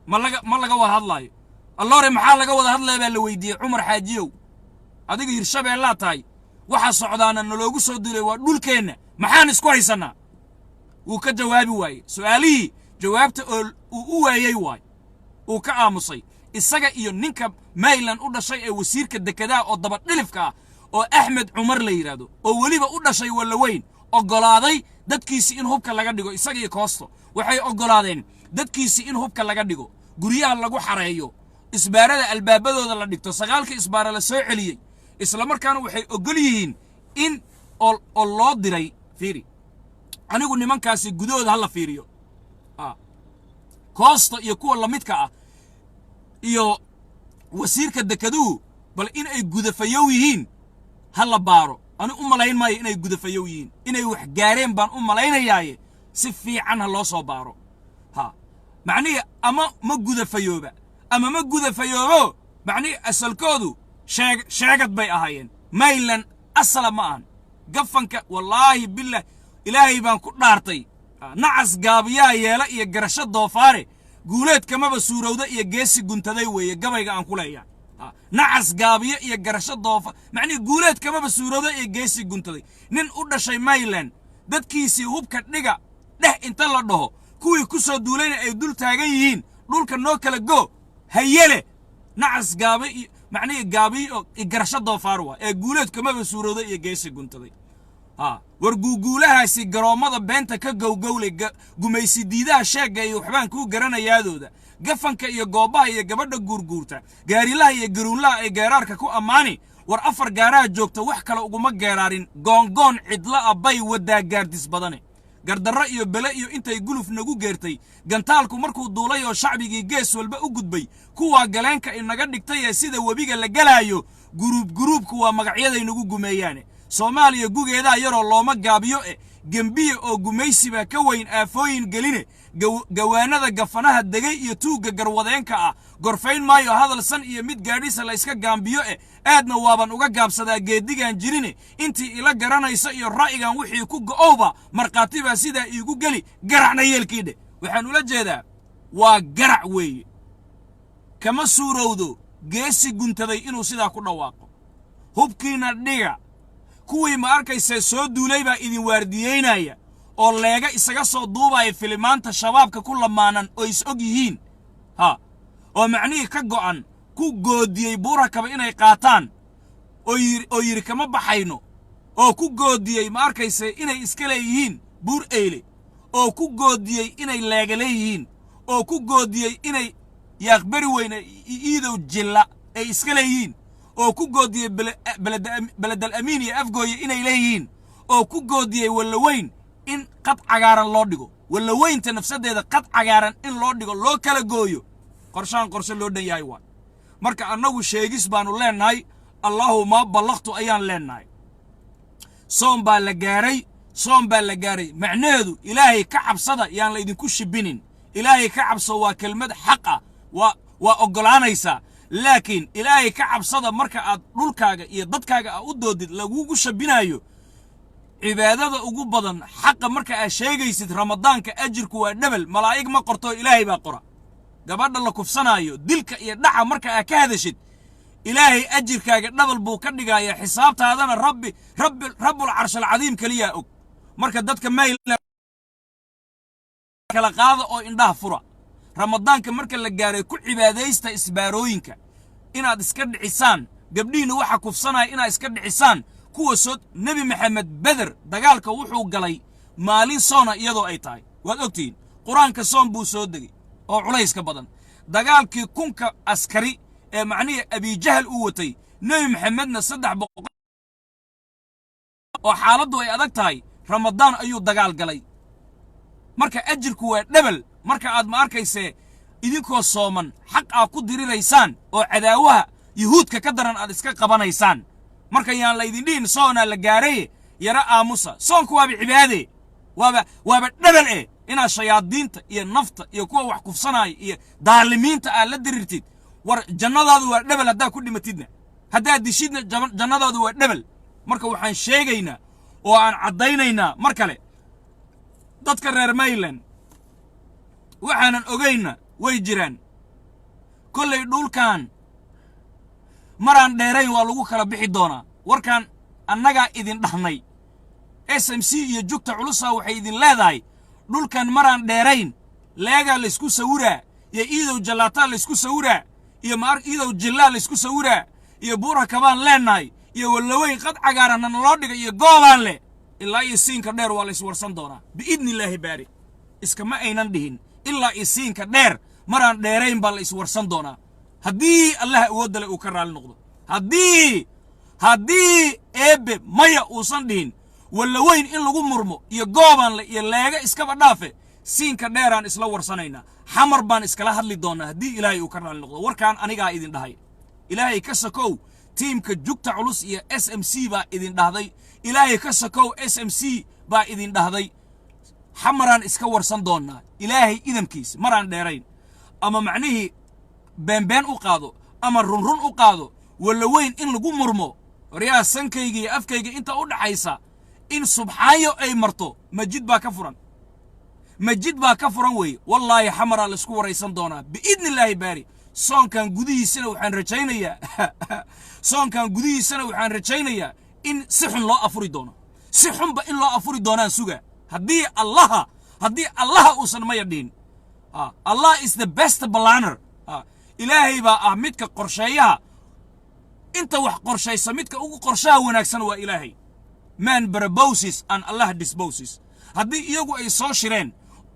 ma laga wada hadlaayo. Alloore, maxaa laga wada hadlaya baa la weydiiyey. Cumar Xaajiyow, adiga Hirshabeellaa tahay, waxa socdaana naloogu soo dilay waa dhulkeenna, maxaan isku haysannaa? Wuu ka jawaabi waayey su'aalihii. Jawaabta oo uu u waayey waay uu ka aamusay, isaga iyo ninka Mayland u dhashay ee wasiirka dekedaha oo dabadhilifka ah oo Axmed Cumar la yidhaahdo, oo weliba u dhashay Wallaweyn, oggolaaday dadkiisi in hubka laga dhigo. Isaga iyo Koosto waxay oggolaadeen dadkiisi in hubka laga dhigo, guryaha lagu xareeyo, isbaarada albaabadooda la dhigto, sagaalka isbaara la soo celiyey. Isla markaana waxay oggol yihiin in oo loo diray. Fiiri, anigu nimankaasi gudahooda ha la fiiriyo, Koosta iyo kuwa lamidka ah iyo wasiirka dekeduhu, bal in ay gudafayow yihiin ha la baaro. Ani u malayn maayo inay gudafayow yihiin, inay wax gaareen baan u malaynayaaye si fiican ha loo soo baaro. Ha macnihii ama ma gudafayooba ama ma gudafayoobo, macnihii asalkoodu sheeg sheegad bay ahaayeen. Mayland asala ma ahan gafanka. Wallaahi billah, Ilaahay baan ku dhaartay, nacas gaabiyaa yeela iyo garasho doofaare, guuleedkamaba suurowda iyo geesi guntaday weeye gabayga aan ku leeyahay. Nacas gaabiyo iyo garasho doofa, macnihii guuleedkamaba suurowda iyo geesi guntaday. Nin u dhashay Mayland dadkiisii hubka dhiga dheh inta la dhaho, kuwii ku soo duulayna ay dul taagan yihiin, dhulka noo kala go hayele, nacas gaaba iyo macnihii gaabiyo iyo garasho doofaar waa ee guuleedkamaba suurowda iyo geesi guntaday. Ha war guuguulahaasi garoommada beenta ka gowgowlay, gumaysi diidaha sheegga iyo waxbaan kuu garanayaadooda, gafanka iyo goobaha iyo gabadha guurguurta, gaarilaha iyo garuunlaha ay geeraarka ku ammaani. War afar gaaraha joogta wax kale uguma geeraarin, goongoon cidla ah bay waddaa gaardis badane, gardarro iyo bele iyo intay guluf nagu geertay. Gantaalku markuu duulay oo shacbigii gees walba u gudbay, kuwaa galeenka inaga dhigtay ee sida webiga la gelaayo, guruub guruubku waa magacyaday nagu gumeeyaane. Soomaaliya gugeedaa yaroo looma gaabiyo e gembiye oo gumaysibaa ka weyn aafooyin geline. Gawaanada gafanaha degay iyo tuugga garwadeenka ah, gorfayn maayo hadal san iyo mid gaadhisa la iska gaambiyo e aadna waaban uga gaabsadaa geeddigaan jirine. Intii ila garanaysa iyo ra'yigan wixii ku go'owba, markhaati baa sidaa iigu geli, garacna yeelkii dheh. Waxaan ula jeedaa waa garac weeye. Kama suurowdo geesi guntaday inuu sidaa ku dhawaaqo. Hubkiina dhiga, kuwii ma arkaysa soo duulay baa idin waardiyeynaya oo leega isaga soo duubaya filimaanta shabaabka ku lamaanan oo is og yihiin, ha oo macnihii ka go'an ku goodiyey buura kaba inay qaataan oo yidhi kama baxayno, oo ku goodiyey ma arkaysa inay iska leeyihiin Buur Eyle, oo ku goodiyey inay leega leeyihiin, oo ku goodiyey inay Yaaqberi Weyne Iidow Jilla ay iska leeyihiin, oo ku goodiyey Beledal Amiin iyo Afgooye inay leeyihiin, oo ku goodiyey Wallaweyn in qad cagaaran loo dhigo, Wallaweynta nafsaddeeda qad cagaaran in loo dhigo, loo kala gooyo. Qorshahan qorshe loo dhan yahay waay. Marka annagu sheegis baannu leennahay, allaahuma ballaqtu ayaan leennahay. Soom baa la gaaray, soom baa la gaaray. Macnaheedu Ilaahay ka cabsada, yaan la idinku shibinin. Ilaahay ka cabso waa kelmad xaq ah, waa oggolaanaysaa, laakiin Ilaahay ka cabsada marka aad dhulkaaga iyo dadkaaga aa u doodid lagugu shabinaayo. Cibaadada ugu badan xaqa marka aad sheegaysid Ramadaanka ajirku waa dhebel. Malaa'ig ma qorto, Ilaahay baa qora. Gabadha la kufsanaayo, dilka iyo dhaca marka aad ka hadashid, Ilaahay ajirkaaga dhabal buu ka dhigayaa. Xisaabtaadana Rabbi Rabbul Carshal Cadiim keliyaa og. Marka dadka mayl kala qaada oo indhaha fura. Ramadaanka marka la gaaray ku cibaadaysta isbaarooyinka inaad iska dhicisaan, gabdhihiinna waxa kufsanaya inaad iska dhicisaan, kuwa soo. Nebi Maxamed Beder dagaalka wuxuu galay maalin soona iyadoo ay tahay. Waad ogtihiin, Qur-aanka soon buu soo degay oo culayska badan. Dagaalkii 1000-ka askari ee macnihii Abijahal uu watay, Nebi Maxamedna 300 oo xaaladdu ay adag tahay, Ramadaan ayuu dagaal galay. Marka ajirku waa dhebel. Marka aad ma arkaysee idinkoo sooman xaq aa ku diriraysaan oo cadaawaha Yuhuudka ka daran aad iska qabanaysaan. Marka yaan laydin dhihin soonaa la gaaraye, yara aamusa. Soonku waaba cibaade, waaba dhebel inaad shayaadiinta iyo nafta iyo kuwa wax kufsanaya iyo daalimiinta aad la dirirtid. War jannadaadu waa dhebel haddaad ku dhimatidna, haddaad dishidna jannadaadu waa dhebel. Marka waxaan sheegaynaa oo aan caddaynaynaa mar kale, dadka reer Mayland waxaanan ogaynna way jiraan. Kollay dhulkan maraan dheerayn waa lagu kala bixi doonaa. Warkaan annagaa idin dhahnay, SMC iyo Jugta Culusa waxay idin leedahay: dhulkan maraan dheerayn Leegaa laysku sawiraa iyo Iidow Jallaataa laysku sawiraa iyo maar Iidow Jillaa laysku sawiraa iyo Buura Kabaan leennahay iyo Wallaweyn qad cagaaranna naloo dhigay iyo Goobaan leh ilaa iyo Siinka Dheer waa layswarsan doonaa biidni Illaahi baari. Iskama aynan dhihin ilaa iyo Siinka Dheer maraan dheerayn baa la iswarsan doonaa, haddii Allah awoodda le uu ka raalli noqdo, haddii Eebbe maya uusan dhihin. Wallaweyn in lagu murmo iyo Goobaanle iyo Leega iskaba dhaafe, Siinka Dheeraan isla warsanaynaa, Xamar baan iskala hadli doonnaa haddii Ilaahay uu ka raalli noqdo. Warkaan anigaa idin dhahay, Ilaahay ka sokow tiimka Jugta Culus iyo SMC baa idin dhahday. Ilaahay ka sokow SMC baa idin dhahday. Xamaraan iska warsan doonnaa Ilaahay idamkiisa maraan dheerayn. Ama macnihii beenbeen u qaado ama runrun u qaado, Wallaweyn in lagu murmo, waryaa, sankayga iyo afkayga inta u dhaxaysa in subxaayo ay marto, majid baa ka furan, majid baa ka furan weeye. Wallaahi xamaraa laysku waraysan doonaa biidni Illaahi baari. Soonkan gudihiisana waxaan rajaynayaa, soonkan gudihiisana waxaan rajaynayaa in si xun loo afuri doono. Si xunba in loo afuri doonaan suga, haddii Allaha uusan maya dhihin. Allah is the best planner. Ilaahay baa ah midka qorsheeyaha. Inta wax qorshaysa midka ugu qorshaha wanaagsan waa Ilaahay. Man proposes and Allah disposes. Haddii iyagu ay soo shireen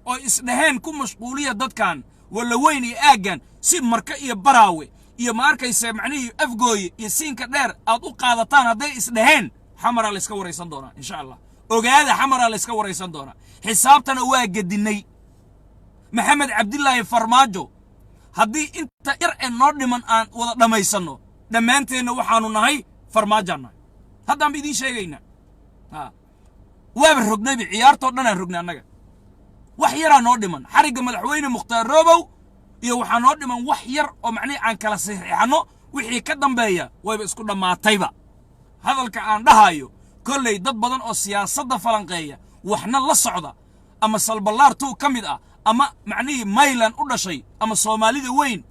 oo isdhaheen ku mashquuliya dadkan Wallaweyn iyo aaggan si Marka iyo Baraawe iyo, ma arkaysa, macnihii Afgooye iyo Siinka Dheer aad u qaadataan, hadday isdhaheen, Xamaraa layska waraysan doonaa insha Allah. Ogaada, Xamaraa layska waraysan doonaa. Xisaabtana waa gedinnay. Maxamed Cabdilaahi Farmaajo, haddii inta yar ee noo dhiman aan wada dhammaysanno, dhammaanteenna waxaanu nahay Farmaajaan nahay. Haddaan ba idiin sheegaynaa. Waaba rognayba, ciyaartoo dhan aan rognay annaga. Wax yaraa noo dhiman, xarigga madaxweyne Mukhtaar Roobow iyo waxaa noo dhiman wax yar oo macnihii aan kala saxiixanno. Wixii ka dambeeya wayba isku dhammaatayba. Hadalka aan dhahayo kolley dad badan oo siyaasadda falanqeeya, waxna la socda, ama Salballaartuu ka mid ah, ama macnihii Mayland u dhashay, ama Soomaalida weyn,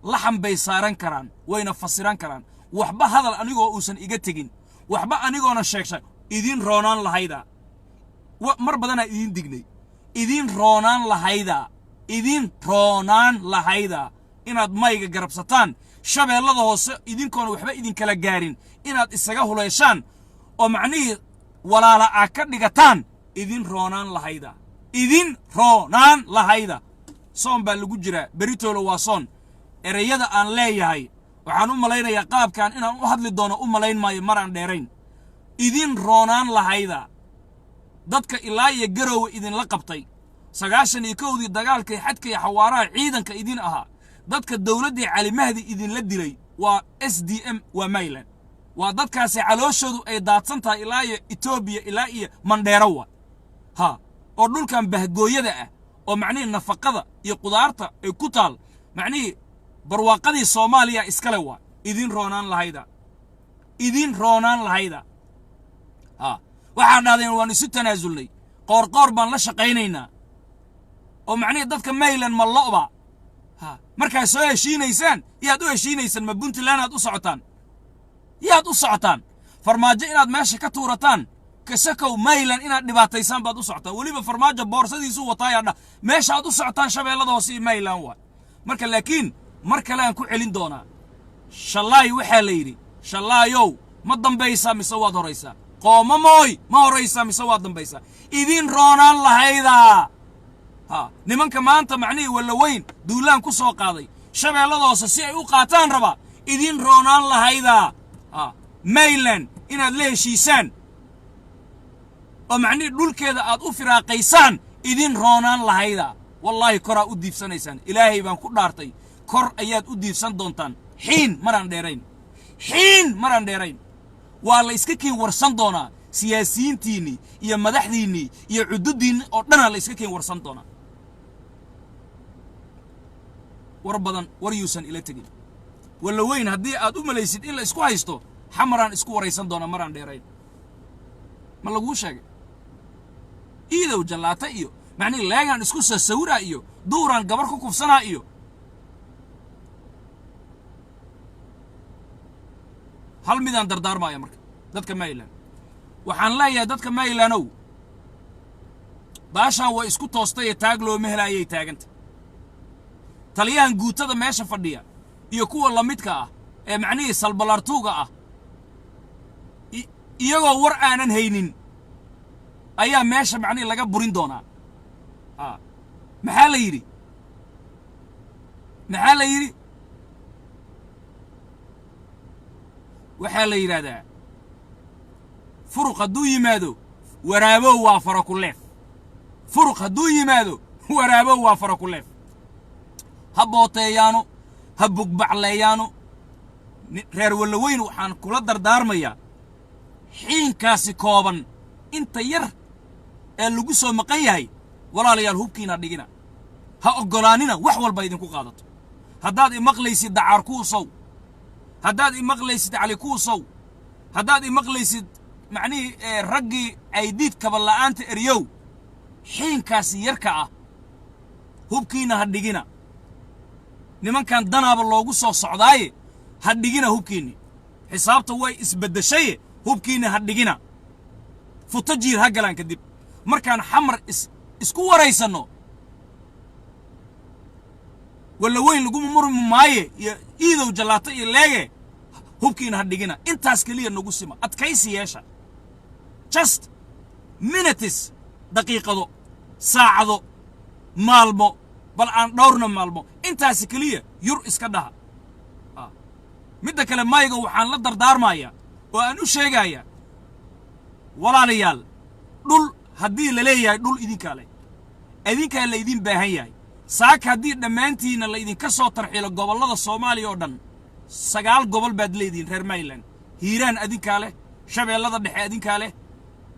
laxan bay saaran karaan, wayna fasiran karaan. Waxba hadal anigoo uusan iga tegin, waxba anigoona sheegshay, idiin roonaan lahayda. Mar badanaa idiin dignay. Idiin roonaan lahayda, idiin roonaan lahayda inaad Mayga garabsataan, Shabeellada Hoose idinkoona waxba idinkala gaarin inaad isaga huleeshaan oo macnihii walaala aa ka dhigataan. Idin roonaan lahayda, idin roonaan lahayda. Soon baa lagu jiraa, beritoolo waa soon. Ereyada aan leeyahay waxaan u malaynayaa qaabkan inaan u hadli doono u malayn maayo maraan dheerayn. Idin roonaan lahayda dadka ilaa iyo Garowe idinla qabtay 91-dii dagaalkii xadka iyo xawaaraha ciidanka idin ahaa, dadka dowladdii Calimahdi idinla dilay waa SDM, waa Mayland, waa dadkaasi calooshoodu ay daadsan tahay ilaa iyo Etoobiya, ilaa iyo Mandheero wa ha oo dhulkan bahgooyada ah oo macnihii nafaqada iyo qudaarta ay ku taal, macnihii barwaaqadii Soomaaliya iskale waa. Idin roonaan lahayda, idin roonaan lahayda. Ha waxaan dhahdeen waan isu tanaasulnay, Qoorqoor baan la shaqaynaynaa oo macnihii dadka Mayland ma lo'ba ha? Markaad soo heshiinaysaan, yaad u heshiinaysaan? Ma Puntland aad u socotaan? Yaad u socotaan? Farmaajo inaad meesha ka tuurataan kasakow, Mayland inaad dhibaataysaan baad u socotaan. Weliba Farmaajo boorsadiisuu wataayaa dhah. Meesha aad u socotaan Shabeellada Hoose iyo Mayland waa. Marka laakiin mar kale aan ku celin doonaa. Shallaay waxaa la yidhi, shallaayow ma dambaysaa mise waad horaysaa? Qoomamooy, ma horaysaa mise waad dambaysaa? Idin roonaan lahaydaa ha nimanka maanta macnihii Wallaweyn duulaan ku soo qaaday, Shabeellada Hoose si ay u qaataan rabaa. Idin roonaan lahaydaa ha Mayland inaad la heshiisaan oo macnihii dhulkeeda aad u firaaqaysaan. Idin roonaan lahaydaa. Wallaahi koraa u diibsanaysaan. Ilaahay baan ku dhaartay, kor ayaad u diibsan doontaan xiin maraan dheerayn. Xiin maraan dheerayn waa la iska kiin warsan doonaa. Siyaasiyiintiinnii iyo madaxdiinnii iyo cududdiinni oo dhanaa la iska kiin warsan doonaa. War badan war yuusan ila tegin. Walla weyn haddii aad u malaysid in la isku haysto, Xamaraan isku waraysan doonaa maraan dheerayn. Ma laguu sheegay Iidow Jallaata iyo macnihii Leegaan isku sasawiraa iyo duuraan gabar ku kufsanaa iyo hal midaan dardaarmaaya? Marka dadka Maryland waxaan leeyahay, dadka Marylandow, baashaan way isku toostay ee taag looma helaayay taaganta. Taliyahan guutada meesha fadhiya iyo kuwa lamidka ah ee macnihii salbalartuuga ah, iyagoo war aanan haynin ayaa meesha macnihii laga burin doonaa. Maxaa la yidhi? Maxaa la yidhi? Waxaa la yidhaahdaa, furuq hadduu yimaado waraabow waa fara ku leef. Furuq hadduu yimaado waraabow waa fara ku leef. Ha booteeyaano, ha bugbacleeyaano. Reer Wallaweyn waxaan kula dardaarmayaa xiinkaasi kooban inta yar ee lagu soo maqan yahay. Walaalayaal, hubkiina dhigina, ha oggolaanina wax walba idinku qaadato. Haddaad imaqlaysid Dacaar Kuusow, haddaad imaqlaysid Cali Kuusow, haddaad imaqlaysid macnihii raggii Caydiid kabala'aanta eryow, xiinkaasi yarka ah hubkiina ha dhigina. Nimankan danaaba loogu soo socdaaye, ha dhigina hubkiinni. Xisaabta way isbeddeshaye, hubkiinni ha dhigina. Futo jiir ha galaan. Kadib markaan Xamar isku waraysanno, Walla weyn laguma murmi maaye iyo Iidow Jallaato iyo Leege. Hubkiina ha dhigina, intaas keliya nagu sima. Adkaysi yeesha, just minutes, daqiiqado, saacado, maalmo, bal aan dhowrna maalmo, intaasi keliya yur iska dhaha. Midda kale, mayga waxaan la dardaarmayaa oo aan u sheegayaa, walaalayaal, dhul haddii la leeyahay, dhul idinkaa leh, idinkaa la idin baahan yahay. Saaka haddii dhammaantiinna la idinka soo tarxiilo gobollada Soomaaliya oo dhan, 9 gobol baad leedihiin reer Maryland. Hiiraan adinkaa leh, Shabeellada Dhexe adinkaa leh,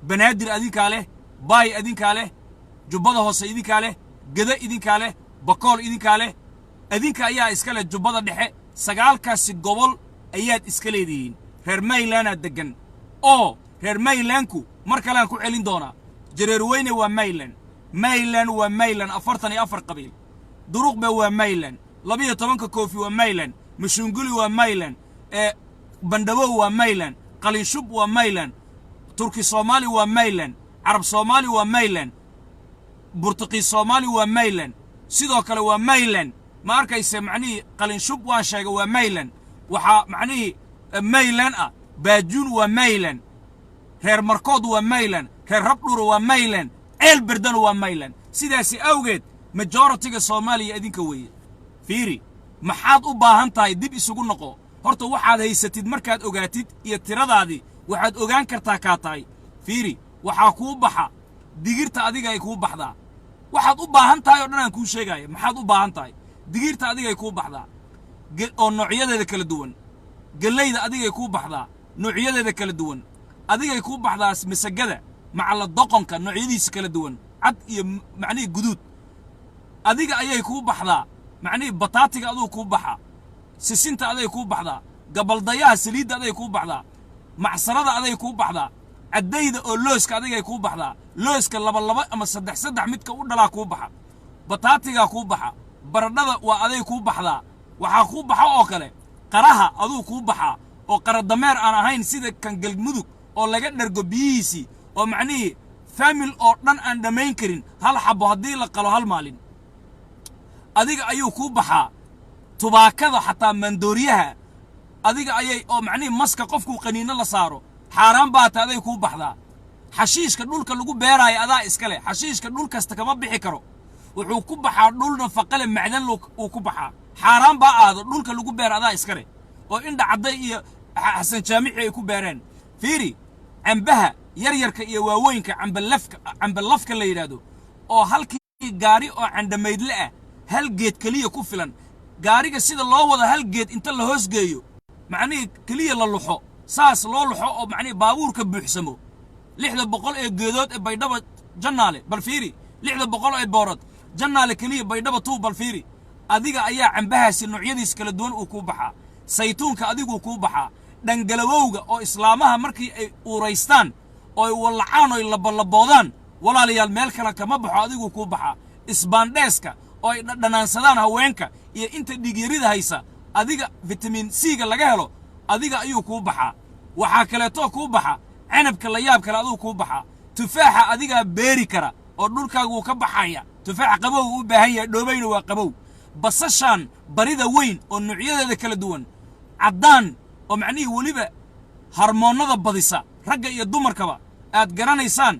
Banaadir adinkaa leh, Baay adinkaa leh, Jubbada Hoose idinkaa leh, Geda idinkaa leh, Bakool idinkaa leh, adinka ayaa iska leh Jubbada Dhexe. Sagaalkaasi gobol ayaad iska leedihiin. Reer Maylandaa deggan oo reer Maylandku mar kalean ku celin doonaa. Jareerweyne waa Mayland, Mayland waa Mayland, 44 qabiil. Duruqbe waa Mayland, 12-ka Koofi waa Mayland, Mashuunguli waa Mayland, ee Bandhabow waa Mayland, Qalinshub waa Mayland, Turki Soomaali waa Mayland, Carab Soomaali waa Mayland, Burtuqiis Soomaali waa Mayland, sidoo kale waa Mayland. Ma arkayse? Macnihii Qalinshub waan sheegay, waa Mayland. Waxaa macnihii Mayland ah Baajuun waa Mayland, reer Markood waa Mayland, reer Rabdhura waa Mayland, Ceel Berdana waa Mayland. Sidaasi awgeed majority-ga Soomaaliya idinka weeye. Fiiri, maxaad u baahan tahay? Dib isugu noqo. Horta waxaad haysatid markaad ogaatid iyo tiradaadii, waxaad ogaan kartaa kaa tahay. Fiiri, waxaa kuu baxa digirta, adiga ay kuu baxdaa. Waxaad u baahan tahay oo dhan aan kuu sheegaya. Maxaad u baahan tahay? Digirta adigay kuu baxdaa oo noocyadeeda kala duwan. Gellayda adigay kuu baxdaa noocyadeeda kala duwan. Adigay kuu baxdaa masagada macalla doqonka noocyadiisa kala duwan, cad iyo macnihii guduud. Adiga ayay kuu baxdaa macnihii bataatiga, aduu kuu baxaa. Sisinta aday kuu baxdaa. Gabaldayaha saliidda aday kuu baxdaa. Macsarada aday kuu baxdaa. Caddayda oo looska adigay kuu baxdaa. Looska laba laba ama saddex saddex midka u dhalaa kuu baxa. Bataatigaa kuu baxa. Baradhada waa aday kuu baxdaa. Waxaa kuu baxa oo kale qaraha, aduu kuu baxaa, oo qaradameer aan ahayn sida kan Galmudug oo laga dhergo biyihiisii oo macnihii family oo dhan aan dhammayn karin hal xabo haddii la qalo hal maalin. Adiga ayuu kuu baxaa. Tubaakada, xataa maandooriyaha adiga ayay oo macnihii maska qofkuu qaniino la saaro xaaraan baata, aday kuu baxdaa. Xashiishka dhulka lagu beeraayo adaa iska leh. Xashiishka dhul kasta kama bixi karo, wuxuu ku baxaa dhul nafaqale, macdan uu ku baxaa. Xaaraan baa aado, dhulka lagu beera adaa iska leh oo Indha Cadday iyo Xasan Jaamici ay ku beereen. Fiiri, cambaha yaryarka iyo waaweynka, cambalafka, cambalafka la yidhaahdo, oo halkii gaari oo candhamaydle ah hal geed keliya ku filan gaariga sida loo wado, hal geed inta la hoosgeeyo. Macnihii keliya la luxo, saas loo luxo oo macnihii baabuurka buuxsamo. 600 ee geedood ee Baydhaba Jannaale, bal fiiri, 600 ee boorad Jannaale keliya, Baydhaba tuu, bal fiiri. Adiga ayaa cambahaasi noocyadiis kala duwan uu kuu baxaa, saytuunka adiguu kuu baxaa, dhangalawowga oo islaamaha markii ay uuraystaan oo ay wallacaan oo ay labalaboodaan, walaalayaal, meel kale kama baxo, adiguu kuu baxaa. Isbaandheeska oo ay dhadhanaansadaan haweenka iyo inta dhiigyarida haysa, adiga vitamin C-ga laga helo, adiga ayuu kuu baxaa. Waxaa kaleetoo kuu baxa canabka la yaab kale, aduu kuu baxaa. Tufaaxa adigaa beeri kara oo dhulkaagu wuu ka baxaya. Tufaaxa qabow uu u baahan yahay, dhoobayna waa qabow. Basashaan barida weyn oo noocyadeeda kala duwan, caddaan oo macnihii weliba harmoonnada badisa ragga iyo dumarkaba aad garanaysaan,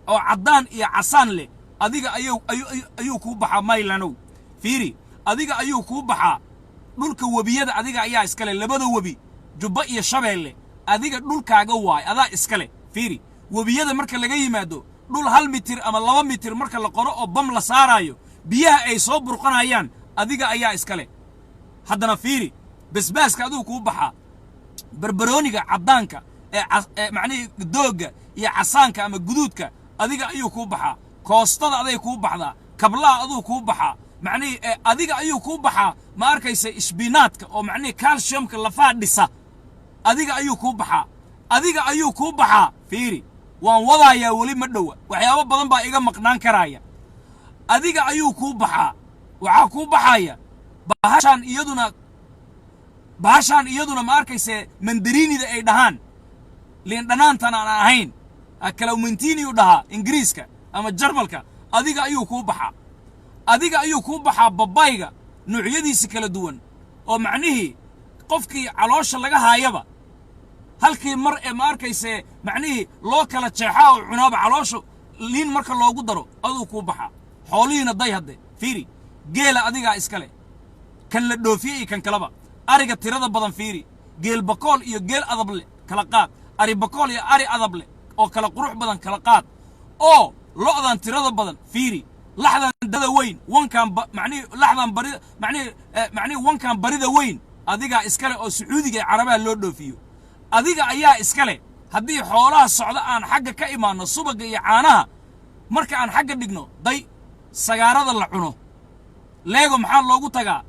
oo caddaan iyo casaan leh, adiga ayuu kuu baxaa. Maylanow, fiiri, adiga ayuu kuu baxaa. Dhulka webiyada adiga ayaa iskale, labada webi, Jubba iyo Shabeelle, adiga dhulkaaga waay, adaa iskale. Fiiri, webiyada marka laga yimaado, dhul 1 mitir ama 2 mitir marka la qoro oo bam la saaraayo, biyaha ay soo burqanayaan, adiga ayaa iskale. Haddana fiiri, basbaaska adigu kuu baxaa, barbarooniga caddaanka ee macnihii doogga iyo casaanka ama guduudka, adiga ayuu kuu baxaa. Koostada aday kuu baxdaa, kablaha aduu kuu baxaa, macnihii adiga ayuu kuu baxaa. Ma arkaysa isbinaadka oo macnihii calciumka lafaha dhisa, adiga ayuu kuu baxaa, adiga ayuu kuu baxaa. Fiiri, waan wadaayaa, weli ma dhowa, waxyaabo badan baa iga maqnaan karaaya. Adiga ayuu kuu baxaa. Waxaa kuu baxaya bahashaan iyaduna, bahashaan iyaduna, ma arkayse, mandariinida ay dhahaan, liindhanaantan aan ahayn, clementine u dhahaa Ingiriiska ama Jarmalka, adiga ayuu kuu baxaa, adiga ayuu kuu baxaa. Babayga noocyadiisa kala duwan oo macnihii qofkii caloosha laga haayaba halkii mar ee, ma arkayse, macnihii loo kala jeexaa oo cunaaba, caloosha liin marka loogu daro, aduu kuu baxaa. Xoolihiina day hadde, fiiri, geela adigaa iskale, kan la dhoofiye iyo kan kaleba. Ariga tirada badan fiiri, geel bakool iyo geel adable kala qaad, ari bakool iyo ari adable oo kala qurux badan kala qaad, oo lo'dan tirada badan fiiri, laxdan dada weyn, wankan macnihii laxdan barida, macnihii wankan barida weyn, adigaa iskale oo Sacuudiga ee Carabaha loo dhoofiyo, adiga ayaa iskale. Haddii xoolaha socda aan xagga ka imaanno, subagga iyo caanaha marka aan xagga dhigno, day sagaarada la cuno. Leego maxaa loogu tagaa?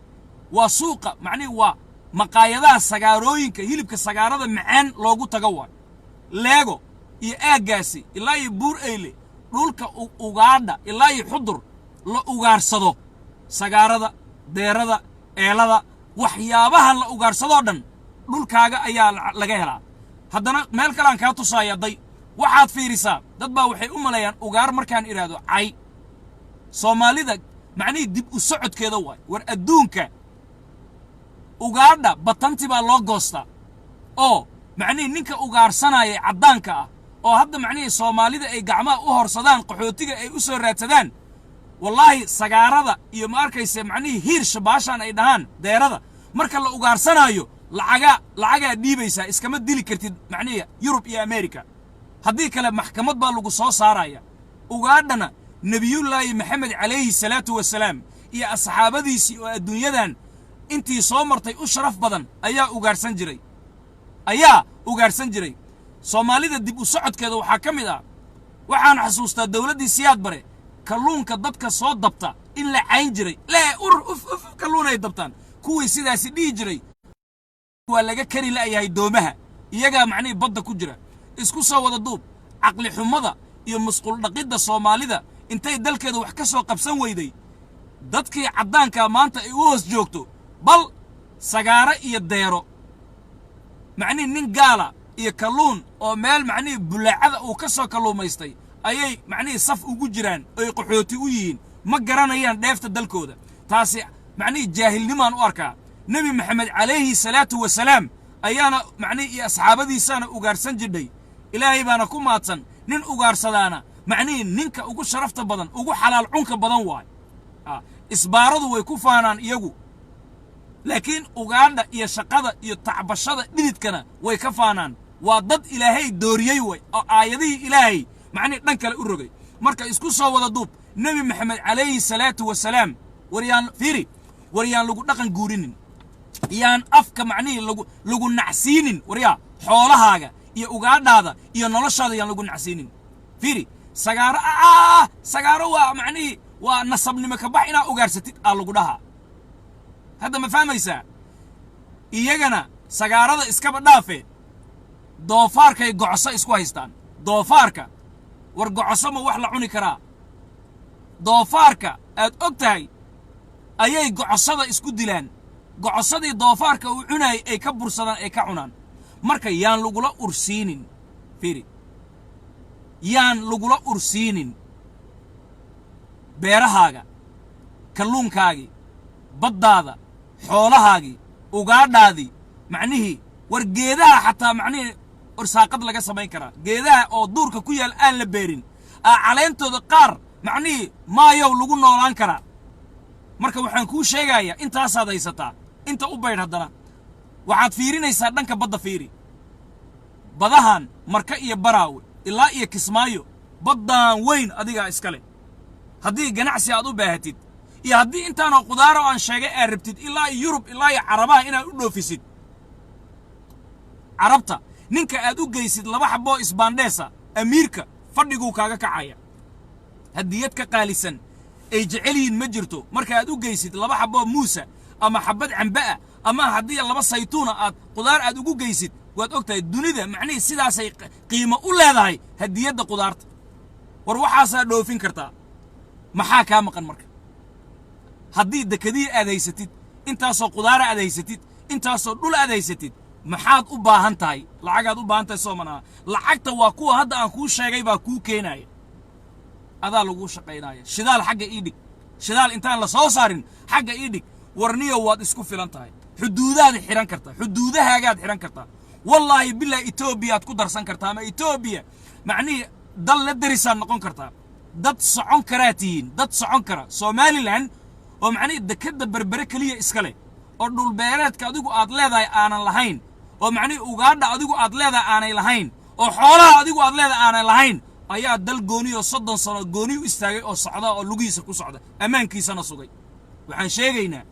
Waa suuqa, macnihi waa maqaayadaha sagaarooyinka, hilibka sagaarada macaan loogu tago waay. Leego iyo aaggaasi ilaa iyo Buur Eyle, dhulka ugaadha ilaa iyo Xudur la ugaarsado, sagaarada, deerada, eelada, waxyaabaha la ugaarsadoo dhan dhulkaaga ayaa laga helaa. Haddana meel kalean kaa tusaaya, day, waxaad fiirisaa. Dad baa waxay u maleeyaan ugaar markaan idhaahdo cay. Soomaalida macnihii dib u socodkeeda waay. War adduunka ugaadha batanti baa loo goostaa, oo macnihii ninka ugaarsanaya caddaanka ah oo hadda macnihii Soomaalida ay gacmaha u horsadaan, qaxootiga ay u soo raadsadaan, wallaahi sagaarada iyo, ma arkayse, macnihii hiirsha baashaan ay dhahaan deerada, marka la ugaarsanaayo lacagaa lacagaa dhiibaysaa, iskama dili kartid macnihii Yurub iyo America. Haddii kale maxkamad baa lagu soo saaraya. Ugaadhana Nebiyullaahi Maxamed calayhi salaatu wasalaam iyo asxaabadiisii oo adduunyadan intii soo martay u sharaf badan ayaa ugaarsan jiray, ayaa ugaarsan jiray. Soomaalida dib u socodkeeda waxaa ka mid ah, waxaan xasuustaa dawladdii Siyaad Bare, kalluunka dadka soo dabta in la cayn jiray, lee ur uf uf, kalluun ay dabtaan. Kuwii sidaasi dhihi jiray waa laga kari la'yahay doomaha, iyagaa macnihii badda ku jira. Isku soo wada duub, caqli xumada iyo musqul dhaqidda Soomaalida intay dalkeeda wax ka soo qabsan weyday, dadkii caddaankaa maanta ay u hoos joogto. Bal sagaaro iyo deero, macnihii nin gaala iyo kalluun oo meel macnihii bulaacada uu ka soo kalluumaystay ayay macnihii saf ugu jiraan oy qaxooti u yihiin. Ma garanayaan dheefta dalkooda. Taasi macnihii jaahilnimaan u arkaa. Nebi Maxamed calayhi salaatu wasalaam ayaana macnihii iyo asxaabadiisaana ugaarsan jidhay. Ilaahay baana ku maadsan. Nin ugaarsadaana macnihii ninka ugu sharafta badan, ugu xalaal cunka badan waay. Isbaaradu way ku faanaan iyagu, laakiin ugaadha iyo shaqada iyo tacbashada dhididkana way ka faanaan. Waa dad Ilaahay dooriyey way oo aayadihii Ilaahay macnihii dhan kale u rogay. Marka isku soo wada duub, Nebi Maxamed calayhi salaatu wasalaam, waryaan fiiri, waryaan lagu dhaqan guurinin. Yaan afka macnihii lagu nacsiinin. Waryaa, xoolahaaga iyo ugaadhaada iyo noloshaada yaan lagu nacsiinin. Fiiri, sagaaro, sagaaro waa macnihii waa nasabnimo ka bax inaa ugaarsatid aa lagu dhahaa. Hadda ma fahmaysaa? Iyagana sagaarada iskaba dhaafe, doofaarkay gocso isku haystaan. Doofaarka, war gocoso ma wax la cuni karaa? Doofaarka aad og tahay ayay gocosada isku dilaan. Gocosadii doofaarka uu cunaayay ay ka bursadaan, ay ka cunaan. Marka yaan lagula ursiinin. Fiiri, yaan lagula ursiinin beerahaaga, kalluunkaagii, baddaada, xoolahaagii, ugaadhaadii. Macnihii war geedaha xataa macnihii ursaaqad laga samayn karaa. Geedaha oo duurka ku yaal aan la beerin aa caleentooda qaar macnihii maayow lagu noolaan karaa. Marka waxaan kuu sheegayaa, intaasaad haysataa, inta u baydh. Haddana waxaad fiirinaysaa dhanka badda. Fiiri badahan Marka iyo Baraawe ilaa iyo Kismaayo, baddaan weyn adigaa iska leh. Haddii ganacsi aad u baahatid iyo haddii intaanoo qudaara oo aan sheegay aad rabtid ilaa iyo Yurub, ilaa iyo Carabaha inaad u dhoofisid, Carabta ninka aad u geysid laba xaboo isbaandheesa, amiirka fadhiguu kaaga kacaya. Hadiyad ka qaalisan ay jecel yihiin ma jirto. Marka aad u geysid laba xaboo muusa ama xabad cambe ah ama haddii laba saytuuna aad qudaar aad ugu geysid, waad og tahay dunida macnihii sidaasay qiimo u leedahay hadiyadda qudaarta. War waxaasaa dhoofin kartaa, maxaa kaa maqan? Marka haddii dekadihii aad haysatid, intaasoo qudaara aad haysatid, intaasoo dhul aad haysatid, maxaad u baahan tahay? Lacagaad u baahan tahay, soo manaa? Lacagta waa kuwa hadda aan kuu sheegay baa kuu keenaya, adaa laguu shaqaynaya. Shidaal xagga ii dhig, shidaal intaan la soo saarin xagga ii dhig. Warniyo, waad isku filan tahay. Xuduudaad xidhan kartaa, xuduudahaagaad xidhan kartaa. Wallaahi bilaa Etoobiyaad ku darsan kartaa, ama Etoobiya macnihii dal la derisaad noqon kartaa. Dad socon karaa tihiin, dad socon kara. Somaliland oo macnihii dekadda Berbere keliya iska leh, oo dhulbeereedka adigu aad leedahay aanan lahayn, oo macnihii ugaadha adigu aad leedahay aanay lahayn, oo xoolaha adigu aad leedahay aanay lahayn, ayaa dal gooni oo 30 sano gooni u istaagay oo socda oo lugihiisa ku socda, ammaankiisana sugay. Waxaan sheegaynaa,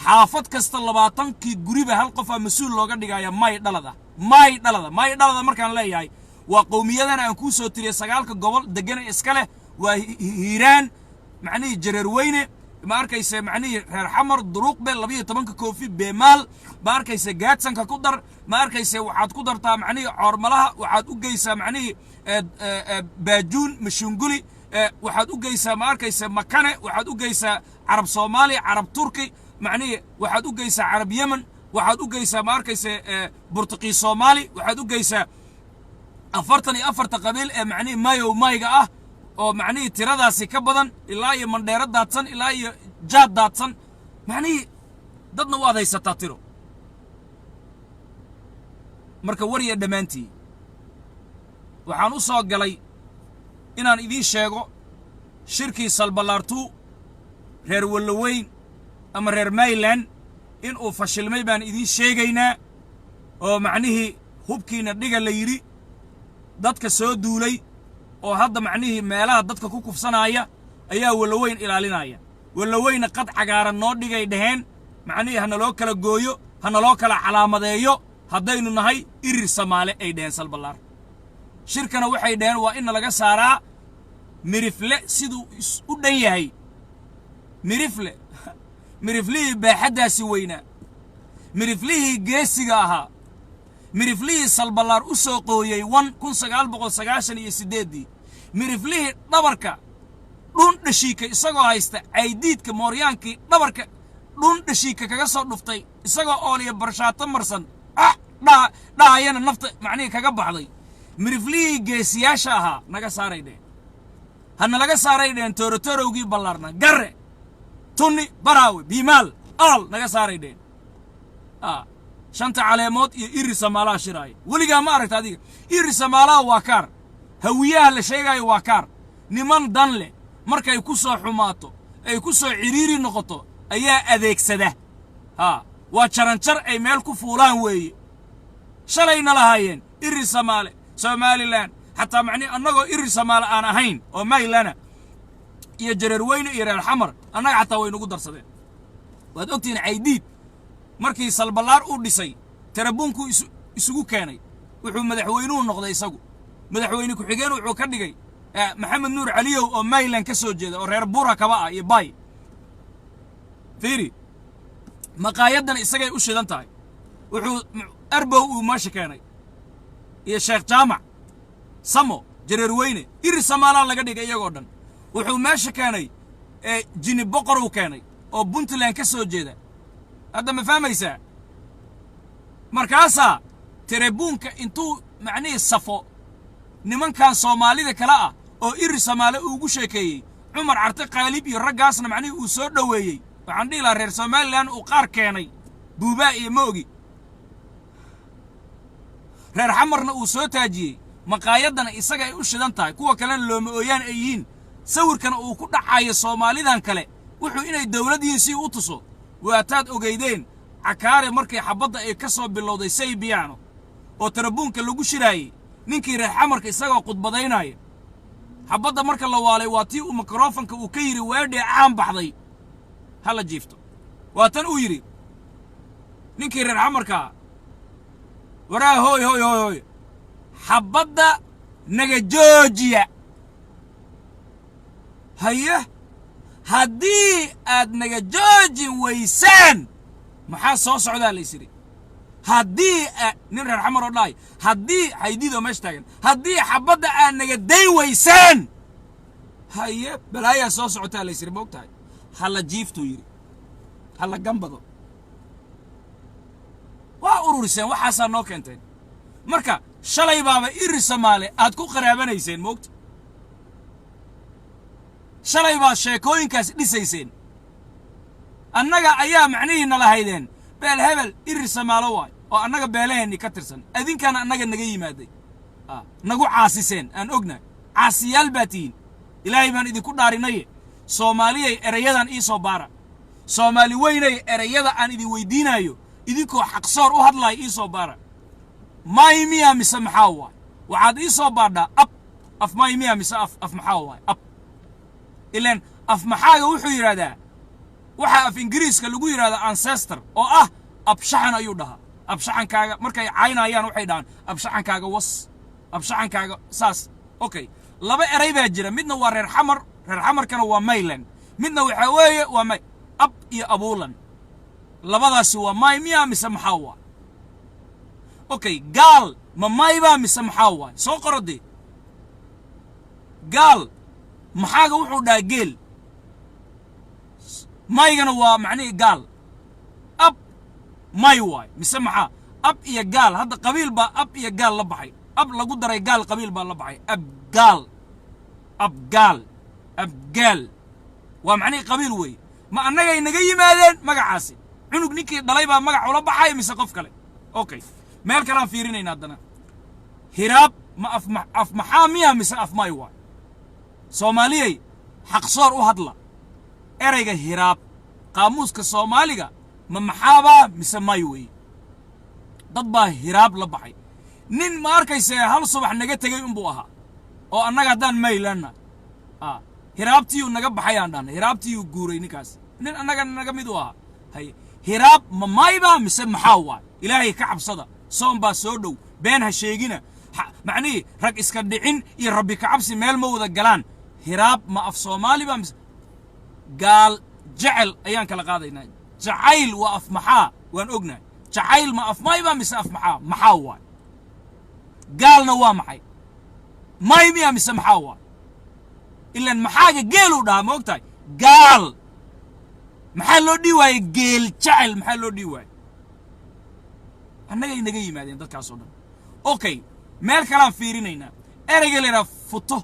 xaafad kasta 20-kii guriba hal qofaa mas-uul looga dhigaya, may dhalada, may dhalada, may dhalada. Markaan leeyahay waa qowmiyadan aan kuu soo tiriyay, sagaalka gobol degana iska leh. Waa Hiiraan, macnihii Jareerweyne, ma arkayse, macnihii reer Xamar, Duruuqbe, 12-ka koofi, Beemaal, ma arkayse, Gaadsanka ku dar, ma arkayse, waxaad ku dartaa macnihii Coormalaha, waxaad u geysaa macnihii Baajuun, Mashunguli, waxaad u geysaa, ma arkayse, Makane, waxaad u geysaa Carab Soomaaliya, Carab Turki, macnihii waxaad u geysaa Carab Yemen, waxaad u geysaa, ma arkayse, Burtuqiis Soomaali, waxaad u geysaa 44-ta qabiil ee macnihii mayow mayga ah oo macnihii tiradaasi ka badan, ilaa iyo Mandheero daadsan, ilaa iyo Jaad daadsan. Macnihii dadna waad haysataa tiro. Marka warya dhammaantii waxaan u soo galay inaan idiin sheego shirkii Salballaartuu reer Walloweyn ama reer Mayland inuu fashilmay baan idiin sheegaynaa, oo macnihii hubkiina dhiga la yidhi. Dadka soo duulay oo hadda macnihii meelaha dadka ku kufsanaaya ayaa Walloweyn ilaalinaya. Walloweyna qad cagaaran noo dhigay dhaheen, macnihii ha naloo kala gooyo, ha naloo kala calaamadeeyo haddaynu nahay Irir Samaale, ay dhaheen Salballaar. Shirkana waxay dhaheen waa in nalaga saaraa Mirifle siduu u dhan yahay. Mirifle, miriflihii baaxaddaasi weynaa, miriflihii geesiga ahaa, miriflihii Salballaar u soo qooyey 1998-dii, miriflihii dhabarka dhun dhashiika isagoo haysta Caydiidka mooryaankii dhabarka dhun dhashiika kaga soo dhuftay, isagoo ooliya barshaato marsan ah dhahayana nafta macnihii kaga baxday, miriflihii geesiyaasha ahaa naga saaray dheheen, ha nalaga saaray dheheen. Toorotorowgii ballaarna, Garre, Tunni, Baraawe, Biimaal, Aal naga saaray dheheen. Shanta caleemood iyo Iri Samaalaha shiraaya, weligaa ma aragta adiga? Iri Samaalaha waa kaar, Hawiyaha la sheegaayo waa kaar. Niman dan leh markay ku soo xumaato, ay ku soo cidhiiri noqoto, ayaa adeegsada. Haa, waa jaranjar ay meel ku fuulaan weeye. Shalayna lahaayeen Iri Samaale Somalilan, xataa macnihi annagoo Iri Samaale aan ahayn oo Maylana iyo Jareerweyne iyo reer Xamar, annaga xataa way nagu darsadeen. Waad ogtihiin, Caydiid Markii Salballaar uu dhisay, tarabuunkuu isugu keenay. Wuxuu madaxweynuhu noqday isagu, madaxweyne ku-xigeen wuxuu ka dhigay Maxamed Nuur Caliyow oo Mayland ka soo jeeda oo reer Buura Kaba ah iyo Bay. Fiiri, maqaayaddana isagay u shidan tahay. Wuxuu Arbow uu meesha keenay iyo Sheekh Jaamac Samo Jareerweyne, Iri Samaalaa laga dhigay iyagoo dhan. Wuxuu meesha keenay Jini Boqor uu keenay oo Puntland ka soo jeeda. Hadda ma fahmaysaa? Markaasaa terebuunka intuu macnihii safo nimankan Soomaalida kale ah oo Iri Samaale uugu sheekeeyey, Cumar Carte Qaalib iyo raggaasna macnihii uu soo dhoweeyey. Waxaan dhihi lahaa reer Somalilan uu qaar keenay, Buubaa iyo Moogi, reer Xamarna uu soo taajiyey. Maqaayaddana isaga ay u shidan tahay, kuwa kalena looma ooyaan ay yihiin, sawirkana uu ku dhacayo Soomaalidan kale wuxuu inay dawlad yihiin si u tuso. Waataad ogeydeen Cakaare markay xabbadda ay ka soo bilowday Saybiyaano oo tarabuunka lagu shiraayey, ninkii reer Xamarka isagoo khudbadaynaya xabbadda marka la waalay, waa tii uu mikrofonka uu ka yidhi weedhee caan baxday, "Ha la jiifto." Waa tan uu yidhi ninkii reer Xamarkaa, "Waraa hooy hooy hooy hooy, xabbadda naga joojiya. Haye, haddii aad naga joojin weysaan maxaa soo socdaa?" Lays yidhi haddii nin reer Xamar oo dhahay, haddii Xaydiidoo meesha taagan, "Haddii xabbadda aad naga dayn weysaan, haye, balaayaa soo socotaa," lays yidhi. Ma og tahay? "Ha la jiiftuu," yidhi, "ha la gambado." Waa ururiseen, waxaasaa noo keenteen. Marka shalay baaba Iri Samaale aad ku qaraabanayseen, moogta? Shalay baad sheekooyinkaas dhisayseen. Annaga ayaa macnihiina lahaydeen beel hebel Iri Samaalo waay oo annaga beelaheenni ka tirsan. Adinkaana annaga naga yimaaday, nagu caasiseen. Aan ognahay, caasiyaal baa tihiin. Ilaahay baan idinku dhaarinaye, Soomaaliyay, erayadan ii soo baara. Soomaali weynay, erayada aan idin weydiinaayo idinkoo xaqsoor u hadlaaya ii soo baara. Maay miya mise maxaa waay? Waxaad ii soo baadhaa ab af maay miya mise af maxaa waay ab? Ilaan af maxaaga wuxuu yidhahdaa waxaa af Ingiriiska lagu yidhahdaa ancestor oo ah abshaxan ayuu dhahaa. Abshaxankaaga markay caynayaan waxay dhahaan abshaxankaaga was, abshaxankaaga saas. Okay, laba eray baa jira. Midna waa reer Xamar, reer Xamarkana waa Mayland. Midna waxaa weeye waa may ab iyo abuulan. Labadaasi waa maay miya mise maxaa waa? Okay, gaal ma maybaa mise maxaa waay? Soo qorodee. Gaal maxaaga wuxuu dhahaa geel, maygana waa macnihii gaal. Ab may waay mise maxaa? Ab iyo gaal hadda qabiil baa ab iyo gaal la baxay. Ab lagu daray gaal, qabiil baa la baxay. Abgaal, abgaal, abgaal waa macnihii qabiil weeye. Ma annagay naga yimaadeen magacaasi? Cunug ninkii dhalay baa magac ula baxay mise qof kale? Okay, meel kalean fiirinayna haddana. Hiraab ma af maxaa miya mise af may waay? Soomaaliyay, xaqsoor u hadla. Erayga hiraab qaamuuska Soomaaliga ma maxaabaa mise may weeye? Dad baa hiraab la baxay. Nin ma arkayse hal subax naga tegey unbuu ahaa oo annaga haddaan maylanna hiraabtiyuu naga baxay aan dhahnay, hiraabtiyuu guuray ninkaas. Nin annaga naga mid u ahaa. Haye, hiraab ma maybaa mise maxaa waay? Ilaahay ka cabsada, soon baa soo dhow, been ha sheegina. Macnihii rag iska dhicin iyo rabbi ka cabsi meel ma wada galaan. Hiraab ma af Soomaali baa mise? Gaal jecel ayaan kala qaadaynaa. Jacayl waa af maxaa, waan ognahay. Jacayl ma af maybaa mise af maxaa? Maxaa waay? Gaalna waa maxay? May miya mise maxaa waay? Ilaan maxaaga geeluu dhahaa, ma og tahay? Gaal maxaa loo dhihi waayey? Geel jecel maxaa loo dhihi waayey? Annagay naga yimaadeen dadkaas oo dhan. Okay, meel kalean fiirinaynaa. Ereyga la yidhaha futo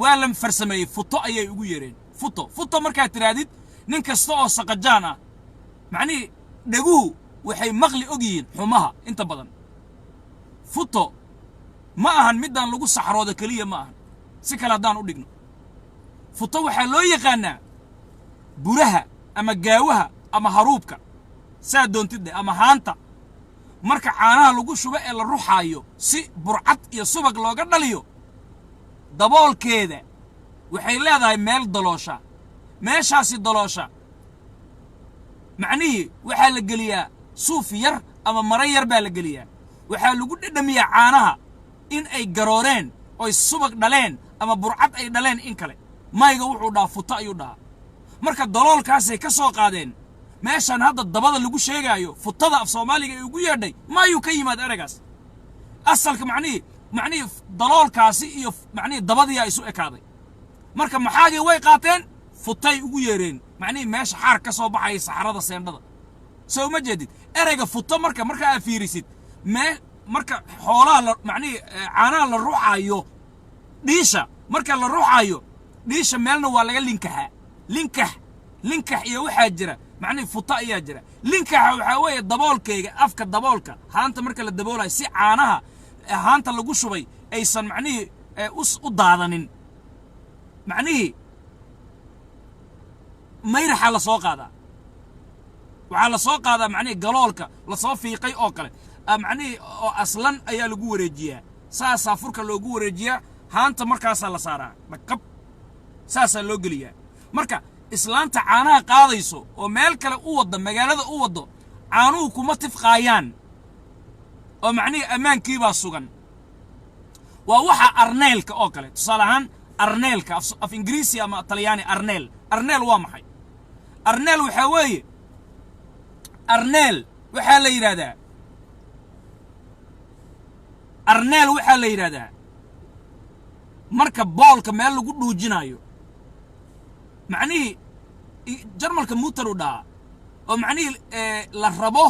waa la farsameeyey. Futo ayay ugu yeereen. Futo, futo markaad tidhaahdid, nin kasta oo saqajaan ah, macnihii dheguhu waxay maqli og yihiin xumaha inta badan. Futo ma ahan middaan lagu saxroodo keliya, ma ahan. Si kale haddaan u dhigno, futo waxaa loo yaqaanaa buraha ama gaawaha ama haruubka, saa doontid dheh, ama haanta marka caanaha lagu shubo ee la ruxaayo si burcad iyo subag looga dhaliyo. Daboolkeeda waxay leedahay meel daloosha. Meeshaasi daloosha Macnihii waxaa la geliyaa suuf yar ama maro yar baa la geliyaa. Waxaa lagu dhedhamiyaa caanaha in ay garooreen oy subag dhaleen ama burcad ay dhaleen in kale. Mayga wuxuu dhahaa futo ayuu dhahaa. Marka daloolkaasay ka soo qaadeen meeshan hadda dabada lagu sheegaayo, futada af Soomaaliga ay ugu yeedhay. Maayuu ka yimaad ereygaas asalka? Macnihii daloolkaasi iyo macnihii dabadiyaa isu ekaaday. Marka maxaagii way qaateen, futay ugu yeereen, macnihii meesha xaar ka soo baxaya, saxarada, seendhada. Soo uma jeedid ereyga futo? Marka aad fiirisid mee, marka xoolaha la macnihii caanaha la ruxaayo, dhiisha marka la ruxaayo, dhiisha meelna waa laga linkaxaa, linkax linkax iyo waxaa jira macnihii futo ayaa jira. Linkaxa waxaa weeye daboolkayga, afka daboolka haanta marka la daboolayo, si caanaha haanta lagu shubay aysan macnihii u daadanin. Macnihii mayraxa la soo qaadaa, waxaa la soo qaadaa macnihii galoolka lasoo fiiqay oo kale, macnihii oo aslan ayaa lagu wareejiyaa. Saasaa furka loogu wareejiyaa haanta, markaasaa la saaraa dhaqab, saasaa loo geliyaa. Marka islaanta caanaha qaadayso oo meel kale u wadda, magaalada u waddo, caanuhu kuma tifqaayaan oo macnihii ammaankiibaa sugan. Waa waxa arneelka oo kale. Tusaale ahaan arneelka af Ingiriisi ama Talyaani arneel. Arneel waa maxay? Arneel waxaa weeye, arneel waxaa la yidhahdaa, arneel waxaa la yidhahdaa marka boolka meel lagu dhuujinaayo, macnihii Jarmalka Mutter u dhahaa, oo macnihii la rabo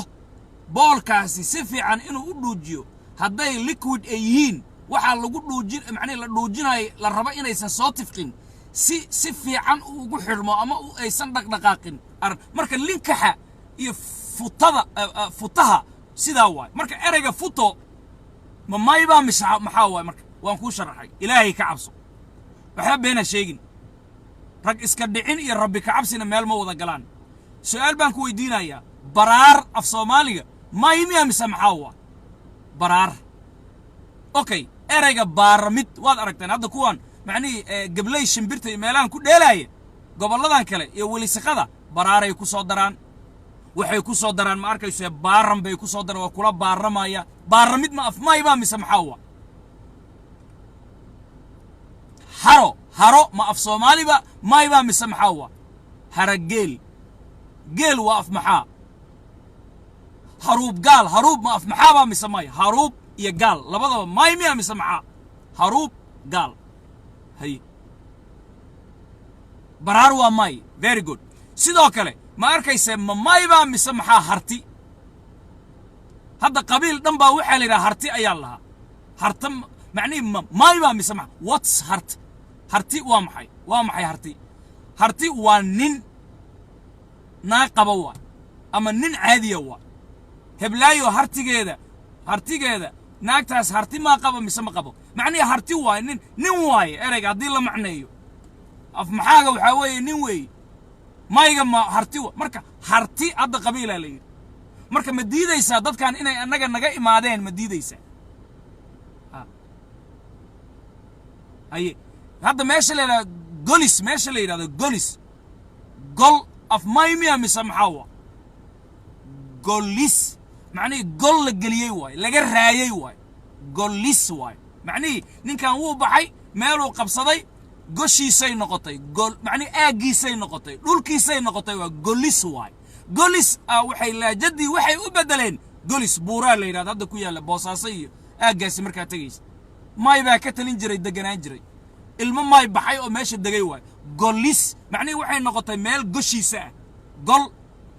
boolkaasi si fiican inuu u dhuujiyo. Hadday liquid ay yihiin waxaa lagu dhuujin, macnihii la dhuujinayo, la rabo inaysan soo tifqin, si fiican uu ugu xidhmo ama u aysan dhaqdhaqaaqin. Marka linkaxa iyo futada, futaha sidaa waay. Marka ereyga futo ma maybaa mise maxaa waay? Marka waan kuu sharaxay. Ilaahay ka cabso, waxba beena sheegin. Rag iska dhicin iyo Rabbi ka cabsina meel ma wada galaan. Su'aal baan ku weydiinayaa: baraar af Soomaaliga may miya mise maxaa waa baraar? Okay, ereyga baaramid waad aragteen. Hadda kuwan macnihii gabley shimbirta iyo meelahan ku dheelaaya, gobolladan kale iyo welisiqada, baraaray ku soo daraan. Waxay ku soo daraan, ma arkayso, baaran bay ku soo daraan, waa kula baaramaya. Baaramid ma af maybaa mise maxaa waa? Haro, haro ma af Soomaaliba maybaa mise maxaa waa? Harageel, geel waa af maxaa? Haruub gaal, haruub ma af maxaabaa mise may? Haruub iyo gaal labadaba may miya mise maxaa? Haruub gaal. Hay, baraar waa may. Very good. Sidoo kale, ma arkayse, ma maybaa mise maxaa harti? Hadda qabiil dhan baa waxaa la yidhaha harti ayaa lahaa. Harta macnihii ma maybaa mise maxaa? What's hart? Harti waa maxay? Waa maxay harti? Harti waa nin naag qaba waa ama nin caadiya waa. Heblaayo hartigeeda, hartigeeda naagtaas harti maa qaba mise ma qabo? Macnihii harti waaye nin, nin waaye. Ereyga haddii la macneeyo af maxaaga waxaa weeye nin weeye. Mayga ma harti wa? Marka harti hadda qabiilaa la yidhi. Marka ma diidaysaa dadkan inay annaga naga imaadeen? Ma diidaysaa? Haye, hadda meesha la yidhahdo Golis, meesha la yidhahdo Golis, gol af maymiya mise maxaa wa Golis? Macnihii gol la geliyey waaye, laga raayey waaye, golis waaye. Macnihii ninkan wuu baxay, meeluu qabsaday, goshiisay noqotay gol, macnihi aaggiisay noqotay, dhulkiisay noqotay, waa golis waay. Golis ah waxay laajadii waxay u beddeleen Golis. Buuraa la yidhahdo hadda ku yaalla Boosaaso iyo aaggaasi markaa tegaysa. Maay baa ka talin jiray, deganaan jiray, ilmo maay baxay oo meesha degay waay. Golis macnihii waxay noqotay meel goshiisa ah. Gol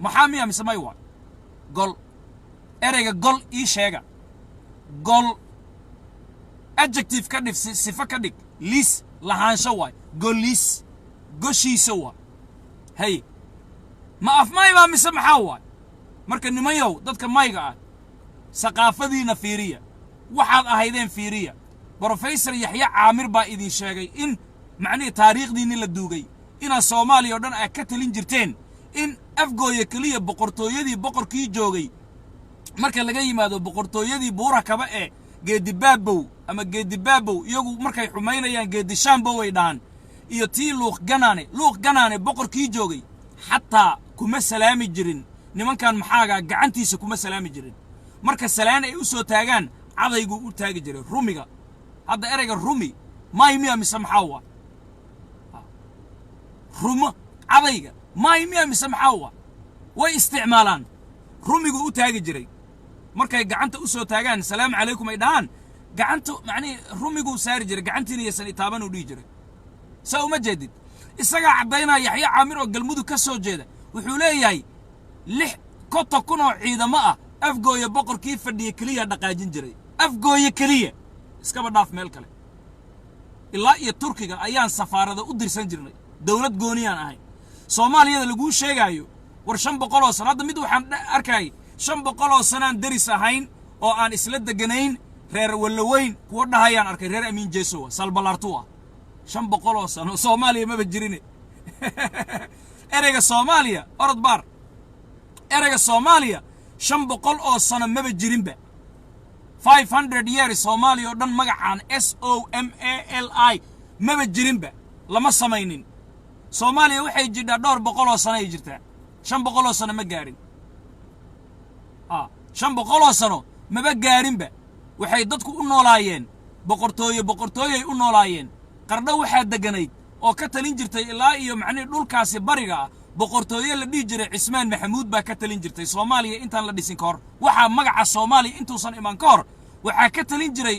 maxaa miya mise may waay gol? Ereyga gol ii sheega. Gol adjective ka dhig, sifo ka dhig, lis lahaansho waay. Golis goshiisa waay. Hay, ma af maybaa mise maxaa waay? Marka nimanyow, dadka mayga ah, saqaafadiina fiiriya, waxaad ahaydeen fiiriya. Brofesor Yaxya Caamir baa idin sheegay in macnihii taariikhdiinni la duugay, inaad Soomaaliya oo dhan aad ka talin jirteen, in Afgooya keliya boqortooyadii boqorkii joogay, marka laga yimaado boqortooyadii Buura Kaba ee Geedibaabow ama Geedibaabow, iyagu markay xumaynayaan Geedishaambow ay dhahaan, iyo tii Luuq Ganaane, Luuq Ganaane boqorkii joogay xataa kuma salaami jirin. Nimankan maxaagaa gacantiisa kuma salaami jirin. Marka salaan ay u soo taagaan, cadayguu u taagi jiray, rumiga. Hadda ereyga rumi maay miya mise maxaa wa? Rumo cadayga maay miya mise maxaa wa? Way isticmaalaan. Rumiguu u taagi jiray markay gacanta u soo taagaan, "Salaamu calaykum" ay dhahaan, gacanta macnihii rumiguu saari jiray, gacantiina yaysan itaaban uu dhihi jiray. Saa uma jeedid? Isagaa caddaynaya. Yaxya Caamir oo Galmudug ka soo jeeda wuxuu leeyahay 50,000 oo ciidamo ah Afgooye boqorkii fadhiya keliya dhaqaajin jiray. Afgooye keliya iskaba dhaaf, meel kale ilaa iyo Turkiga ayaan safaarada u dirsan jirnay. Dowlad gooniyaan ahayn. Soomaaliyada laguu sheegaayo, war 500 oo sano hadda mid waxaan arkayay, 500 oo sanaan deris ahayn oo aan isla deganayn. Reer Wallaweyn kuwa dhahayaan arkay, reer Amiin Jeesowa Salbalaartu ah. 500 oo sano Soomaaliya maba jirine. Ereyga Soomaaliya orod baar. Ereyga Soomaaliya 500 oo sano maba jirinba. 500 years Soomaaliya oo dhan magacaan SOMALI maba jirinba, lama samaynin. Soomaaliya waxay jidhaa dhowr boqol oo sano ay jirtaa, 500 oo sano ma gaarin. 500 oo sano maba gaarinba. Waxay dadku u noolaayeen boqortooye, boqortooyay u noolaayeen. Qardho waxaa degganayd oo ka talin jirtay ilaa iyo macnihii dhulkaasi bariga ah boqortooye la dhihi jiray Cismaan Maxamuud baa ka talin jirtay. Soomaaliya intaan la dhisin ka hor, waxaa magaca Soomaaliya intuusan iman ka hor, waxaa ka talin jiray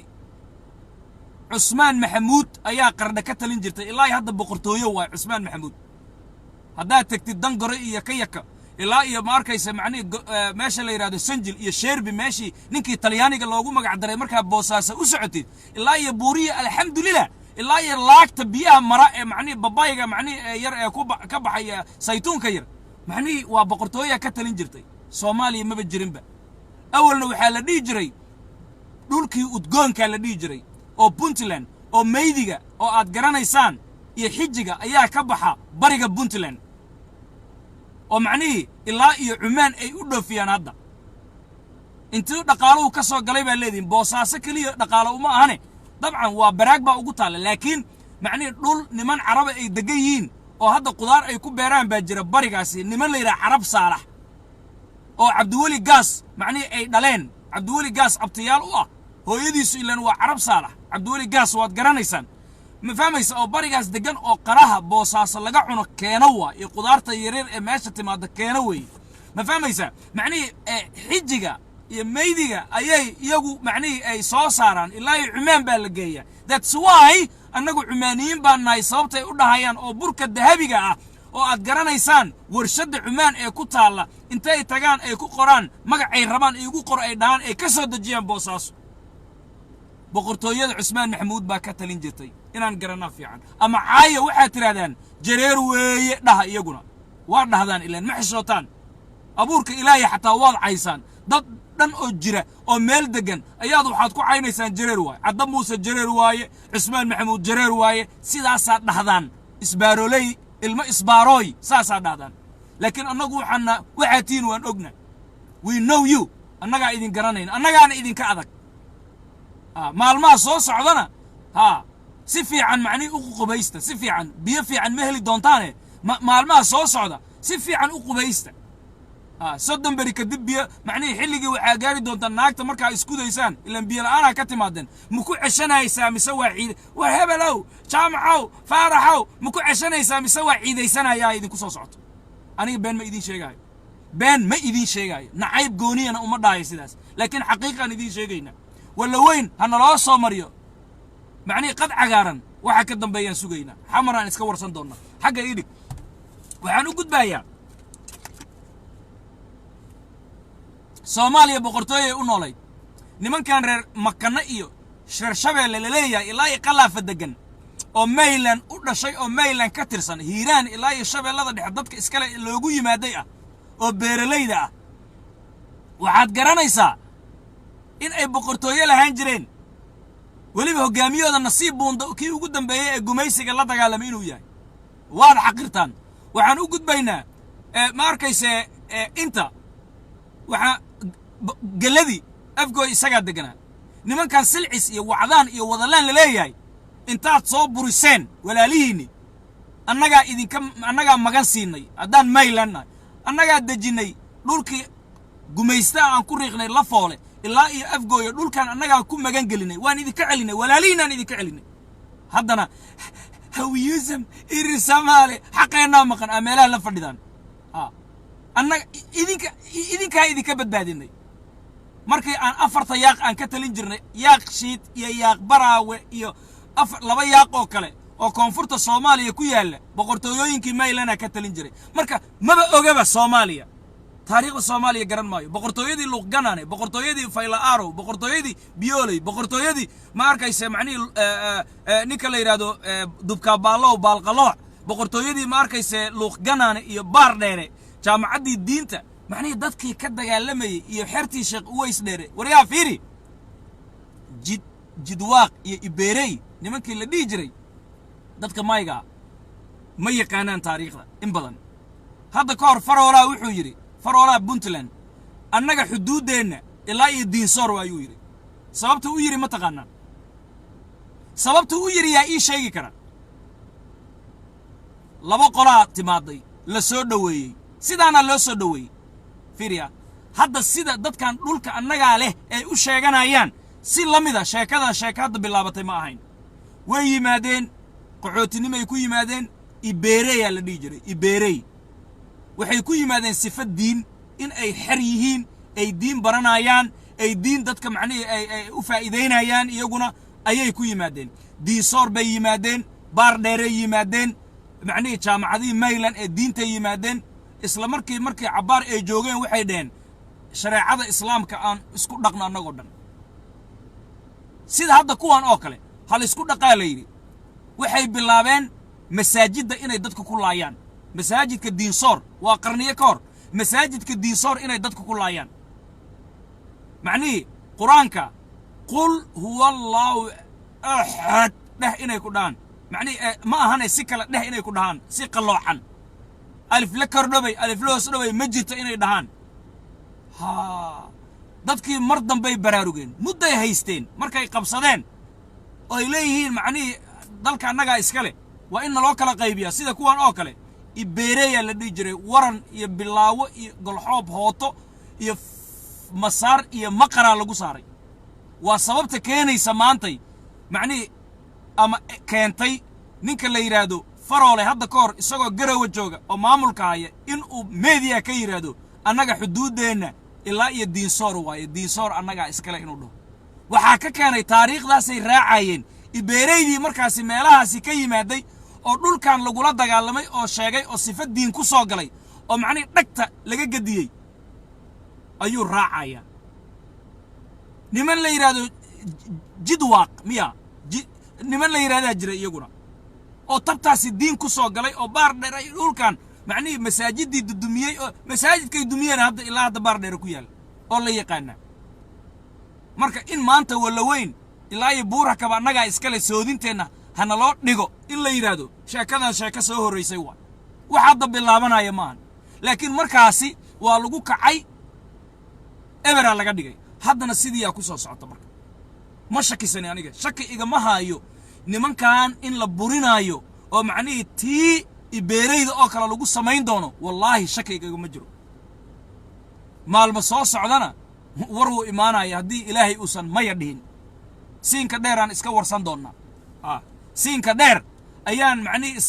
Cusmaan Maxamuud ayaa Qardha ka talin jirtay. Ilaa iyo hadda boqortooye waay Cusmaan Maxamuud. Haddaad tegtid Dangore iyo Kayaka ilaa iyo, ma arkaysa, macnihii meesha la yidhahdo Sanjil iyo Sheerbi, meeshii ninkii Talyaaniga loogu magac daray, markaa Boosaaso u socotid ilaa iyo Buuriya, alxamdulilah, ilaa iyo laagta biyaha mara ee macnihii babayga macnihii ee yar ee ku ka baxaya saytuunka yar, macnihii waa boqortooyaa ka talin jirtay. Soomaaliya maba jirinba. Awalna waxaa la dhihi jiray dhulkii udgoonkaa la dhihi jiray oo Puntland oo maydiga oo aad garanaysaan iyo xijiga ayaa ka baxa bariga Puntland oo macnihii ilaa iyo Cumaan ay u dhoofiyaan. Hadda intuu dhaqaaluhu ka soo galay baa leedihin? Boosaaso keliya dhaqaalo uma ahane. Dabcan waa baraag baa ugu taalla, laakiin macnihii dhul niman Caraba ay degan yihiin oo hadda qudaar ay ku beeraan baa jira barigaasi, niman la yidhaha Carab Saalax oo Cabdiweli Gaas macnihii ay dhaleen, Cabdiweli Gaas abtiyaal u ah, hooyadiisu ilan waa Carab Saalax. Cabdiweli Gaas waad garanaysaan, ma fahmaysa? Oo barigaas degan oo qaraha Boosaaso laga cuno keeno waa iyo qudaarta yaryar ee meesha timaada keeno weeye. Ma fahmaysaa? Macnihii xijiga iyo maydiga ayay iyagu macnihii ay soo saaraan, ilaa iyo Cumaan baa la geeyaa. That's why annagu Cumaaniyiin baan nahay sababtay u dhahayaan, oo burka dahabiga ah oo aad garanaysaan warshadda Cumaan ee ku taalla intay tagaan ay ku qoraan magacay rabaan iigu qor ay dhahaan, ay ka soo dejiyaan Boosaaso. Boqortooyada Cusmaan Maxamuud baa ka talin jirtay. Inaan garanaa fiican. Ama caaya, waxaad tidhahdaan Jareer weeye dhaha. Iyaguna waa dhahdaan, ilaan ma xishootaan. Abuurka Ilaahay xataa waad caysaan. Dad dhan oo jira oo meel deggan ayaad waxaad ku caynaysaan Jareer waaye, Cadda Muuse jareer waaye, Cusmaan Maxamuud jareer waaye. Sidaasaad dhahdaan. Isbaaroley, ilmo isbaarooy, saasaad dhahdaan. Laakiin annagu waxaana waxaad tihiin waan ogna. We know you. Annagaa idin garanayn, annagaana idinka adag. Maalmaha soo socdana ha si fiican macnihi u qubaysta, si fiican. Biyo fiican ma heli doontaane. Maalmaha soo socda si fiican u qubaysta. 30 beri kadib biyo macnihii xilligii waxaa gaari doontaa naagta markaa iskudaysaan, ilaan biyo la'aanaa ka timaadeen. Ma ku ceshanaysaa mise waa ciid? War hebelow, Jaamacow, Faaraxow, ma ku ceshanaysaa mise waa ciidaysanayaa idinku soo socoto? Aniga been ma idiin sheegaayo, been ma idiin sheegaayo, nacayb gooniyana uma dhahayo sidaas, laakiin xaqiiqaan idiin sheegayna. Walla weyn ha naloo soo mariyo macnihii qad cagaaran. Waxa ka dambeeyaan sugaynaa, Xamaraan iska warsan doonnaa. Xagga ii dhig. Waxaan u gudbayaa Soomaaliya boqortooyay u noolayd. Nimankan reer Makano iyo reer Shabeelle laleeyahay ilaa iyo Qalaafa degan oo Mayland u dhashay oo Mayland ka tirsan, Hiiraan ilaa iyo Shabeellada Dhexe dadka iskale loogu yimaaday ah oo beeralayda ah, waxaad garanaysaa in ay boqortooyo lahaan jireen. Weliba hoggaamiyahooda Nasiib Buunda kii ugu dambeeyey ee gumaysiga la dagaalamay inuu yahay waad xaqirtaan. Waxaan u gudbaynaa, ma arkayse, inta waxaa geladii Afgooy isagaa deganaa. Nimankan Silcis iyo Wacdaan iyo Wadalaan la leeyahay intaad soo buriseen walaalihiinni, annagaa idinka annagaa magan siinay. Haddaan Mayland nahay, annagaa dejinnay. Dhulkii gumaystaha aan ku riiqnay la foole ilaa iyo Afgooyo, dhulkan annagaa ku magan gelinay, waan idinka celinay, walaalihiinaan idinka celinay. Haddana Hawiyism iri Samaale xaqeennaa maqan aa meelaha la fadhidaan. Annaga idinka idinkaa idinka badbaadinay markii aan afarta yaaq aan ka talin jirnay, Yaaq Shiid iyo Yaaq Baraawe iyo afar laba yaaq oo kale oo koonfurta Soomaaliya ku yaalla, boqortooyooyinkii Maylana ka talin jiray. Marka maba ogaba Soomaaliya, taariikhda Soomaaliya garan maayo. Boqortooyadii Luuqganane, boqortooyadii Fayla Arow, boqortooyadii Biyooley, boqortooyadii, ma arkayse, macnihii ninka la yidhaahdo Dubkaabaalow Baalqalooc, boqortooyadii, ma arkayse, Luuqganane iyo Baar Dheere, jaamacaddii diinta, macnihii dadkii ka dagaalamayey iyo xertii Sheekh Uways Dheere. Waryaa, fiiri, Jid Jidwaaq iyo Ibeerey nimankii la dhihi jiray, dadka maygaa ma yaqaanaan taariikhda in badan. Hadda ka hor Faroolaa wuxuu yidhi, Faroolaa Puntland, annaga xuduuddeenna ilaa iyo Diinsoor waayuu yidhi. Sababta u yidhi ma taqaanaan? Sababta u yidhi yaa ii sheegi kara? Laba qolaa timaaday, la soo dhoweeyey, sidaanaa loo soo dhoweeyey. Fiiriya hadda sida dadkan dhulka annagaa leh ay u sheeganayaan si la mida. Sheekadan sheeka hadda bilaabatay ma ahayn. Way yimaadeen, qaxootinimay ku yimaadeen. Ibeereyaa la dhihi jiray. Ibeerey waxay ku yimaadeen sifa diin, in ay xer yihiin, ay diin baranayaan, ay diin dadka macnihii ay u faa'iidaynayaan iyaguna ayay ku yimaadeen. Diinsoor bay yimaadeen, Baar Dheeray yimaadeen, macnihii jaamacadihii Mayland ee diintay yimaadeen. Isla markii markii cabbaar ay joogeen, waxay dhaheen shareecada Islaamka aan isku dhaqno annagoo dhan, sida hadda kuwan oo kale ha la isku dhaqaa la yidhi. Waxay bilaabeen masaajidda inay dadka ku laayaan. Masaajidka Diinsoor waa qarniyo ka hor. Masaajidka Diinsoor inay dadka ku laayaan, macnihii Qur-aanka "Qul huwa Allaahu axad" dheh inay ku dhahaan, macnihii ma ahane si kale dheh inay ku dhahaan, si qalloocan, alif la kordhobay, alif la hoos dhobay ma jirto inay dhahaan. Ha, dadkii mar dambay baraarugeen, mudday haysteen. Markay qabsadeen oo ay leeyihiin macnihii dalka annagaa iska leh, waa in naloo kala qaybiyaa sida kuwan oo kale. Ibeereeyaa la dhihi jiray. Waran iyo bilaawo iyo golxoob hooto iyo masaar iyo maqaraa lagu saaray. Waa sababta keenaysa maantay, macnihii ama keentay ninka la yidhaahdo Faroole hadda ka hor isagoo Garowa jooga oo maamulka haya in uu meediya ka yidhaahdo annaga xuduuddeenna ilaa iyo Diinsoor waaye, Diinsoor annagaa iskale inuu dhaho. Waxaa ka keenay taariikhdaasay raacayeen Ibeeraydii markaasi meelahaasi ka yimaaday oo dhulkan lagula dagaalamay oo sheegay oo sifa diin ku soo galay oo macnihii dhagta laga gediyey ayuu raacaya. Niman la yidhaahdo Jidwaaq miya, niman la yidhahdaa jira iyaguna oo tabtaasi diin ku soo galay oo Baar Dheer ay dhulkan macnihii masaajidii dudumiyey, oo masaajidkay dumiyeen hadda ilaa hadda Baar Dheere ku yaal oo la yaqaana. Marka in maanta Walaweyn ilaa iyo Buurakaba annagaa iskale, soodinteenna hana loo dhigo in la yidhaahdo, sheekadan sheeko soo horraysay waay, wax hadda bilaabanaya maahan. Laakiin markaasi waa lagu kacay, eberaa laga dhigay. Haddana sidiiyaa ku soo socota. Marka ma shakisani, aniga shaki igama haayo nimankan in la burinaayo oo macnihii tii Ibeerayda oo kale lagu samayn doono. Wallaahi shaki igagama jiro. Maalmo soo socdana war wuu imaanaya haddii Ilaahay uusan maya dhihin. Siinka dheeraan iska warsan doonnaa. Siinka dheer ayaan macnihii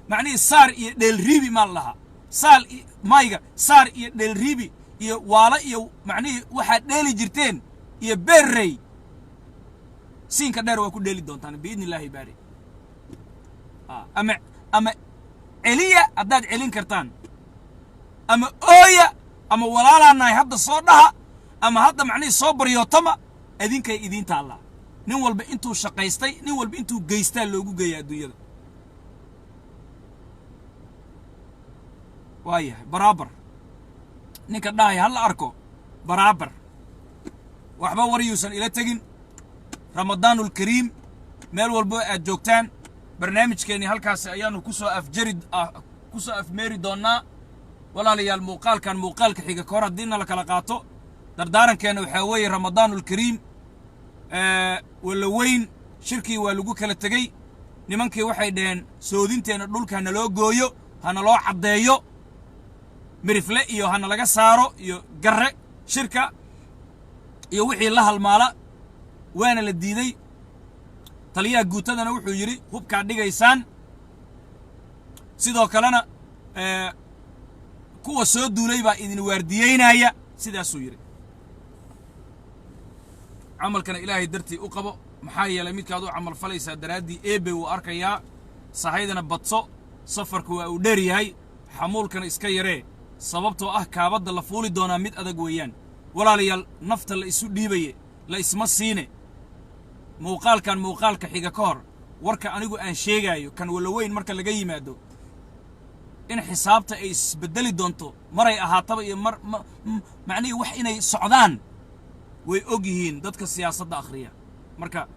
macnihii saar iyo dheelriibi maa la dhahaa, saal mayga saar iyo dheelriibi iyo waalo iyo macnihii waxaad dheeli jirteen iyo beerrey. Siinka dheer waa ku dheeli doontaan biidni Illaahi baari. Ama celiya haddaad celin kartaan, ama ooya, ama walaalaa nahay hadda soo dhaha, ama hadda macnihii soo baryootama, adinkay idiin taallaa. Nin walba intuu shaqaystay, nin walba intuu geystaa loogu geeya adduunyada. Waa yahay baraabar ninka dhahay ha la arko baraabar. Waxba waryuusan ila tegin. Ramadaanulkariim meel walbo aad joogtaan, barnaamijkeennii halkaasi ayaannu kusoo afjari, kusoo afmeeri doonnaa. Walaalayaal, muuqaalkan muuqaalka xiga ka hor haddiina la kala qaato, dardaarankeenna waxaa weeye Ramadaanulkariim. Walaweyn shirkii waa lagu kala tegey. Nimankii waxay dhaheen soodinteenna dhulka ha naloo gooyo, ha naloo caddeeyo. Mirifle iyo hana laga saaro iyo Garre shirka iyo wixii la halmaala, waana la diiday. Taliyaha guutadana wuxuu yidhi hubkaad dhigaysaan, sidoo kalena kuwa soo duulay baa idin waardiyeynaya, sidaasuu yidhi. Camalkana Ilaahay dartii u qabo, maxaa yeelay midkaad u camal falaysaa daraaddii Eebe wuu arkayaa. Sahaydana badso, safarku waa uu dheer yahay, xamuulkana iska yaree, sababtoo ah kaabadda la fuuli doonaa mid adag weeyaan. Walaalayaal, nafta la isu dhiibaye la isma siine. Muuqaalkan muuqaalka xiga ka hor, warka anigu aan sheegaayo kan walaweyn marka laga yimaado in xisaabta ay isbeddeli doonto maray ahaataba iyo mar macnihii wax inay socdaan way og yihiin dadka siyaasadda akhriya. Marka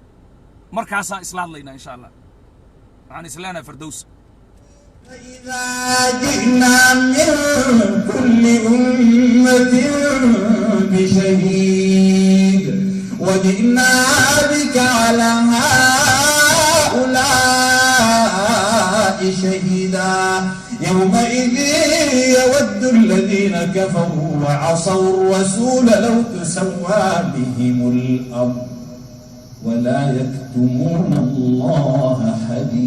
markaasaan isla hadlaynaa, insha Allah. Waxaan isleenahay fardows. فإذا جئنا من كل أمة بشهيد وجئنا بك على هؤلاء شهيدا. يومئذ يود الذين كفروا وعصوا الرسول لو تسوى بهم الأرض ولا يكتمون الله حديثا.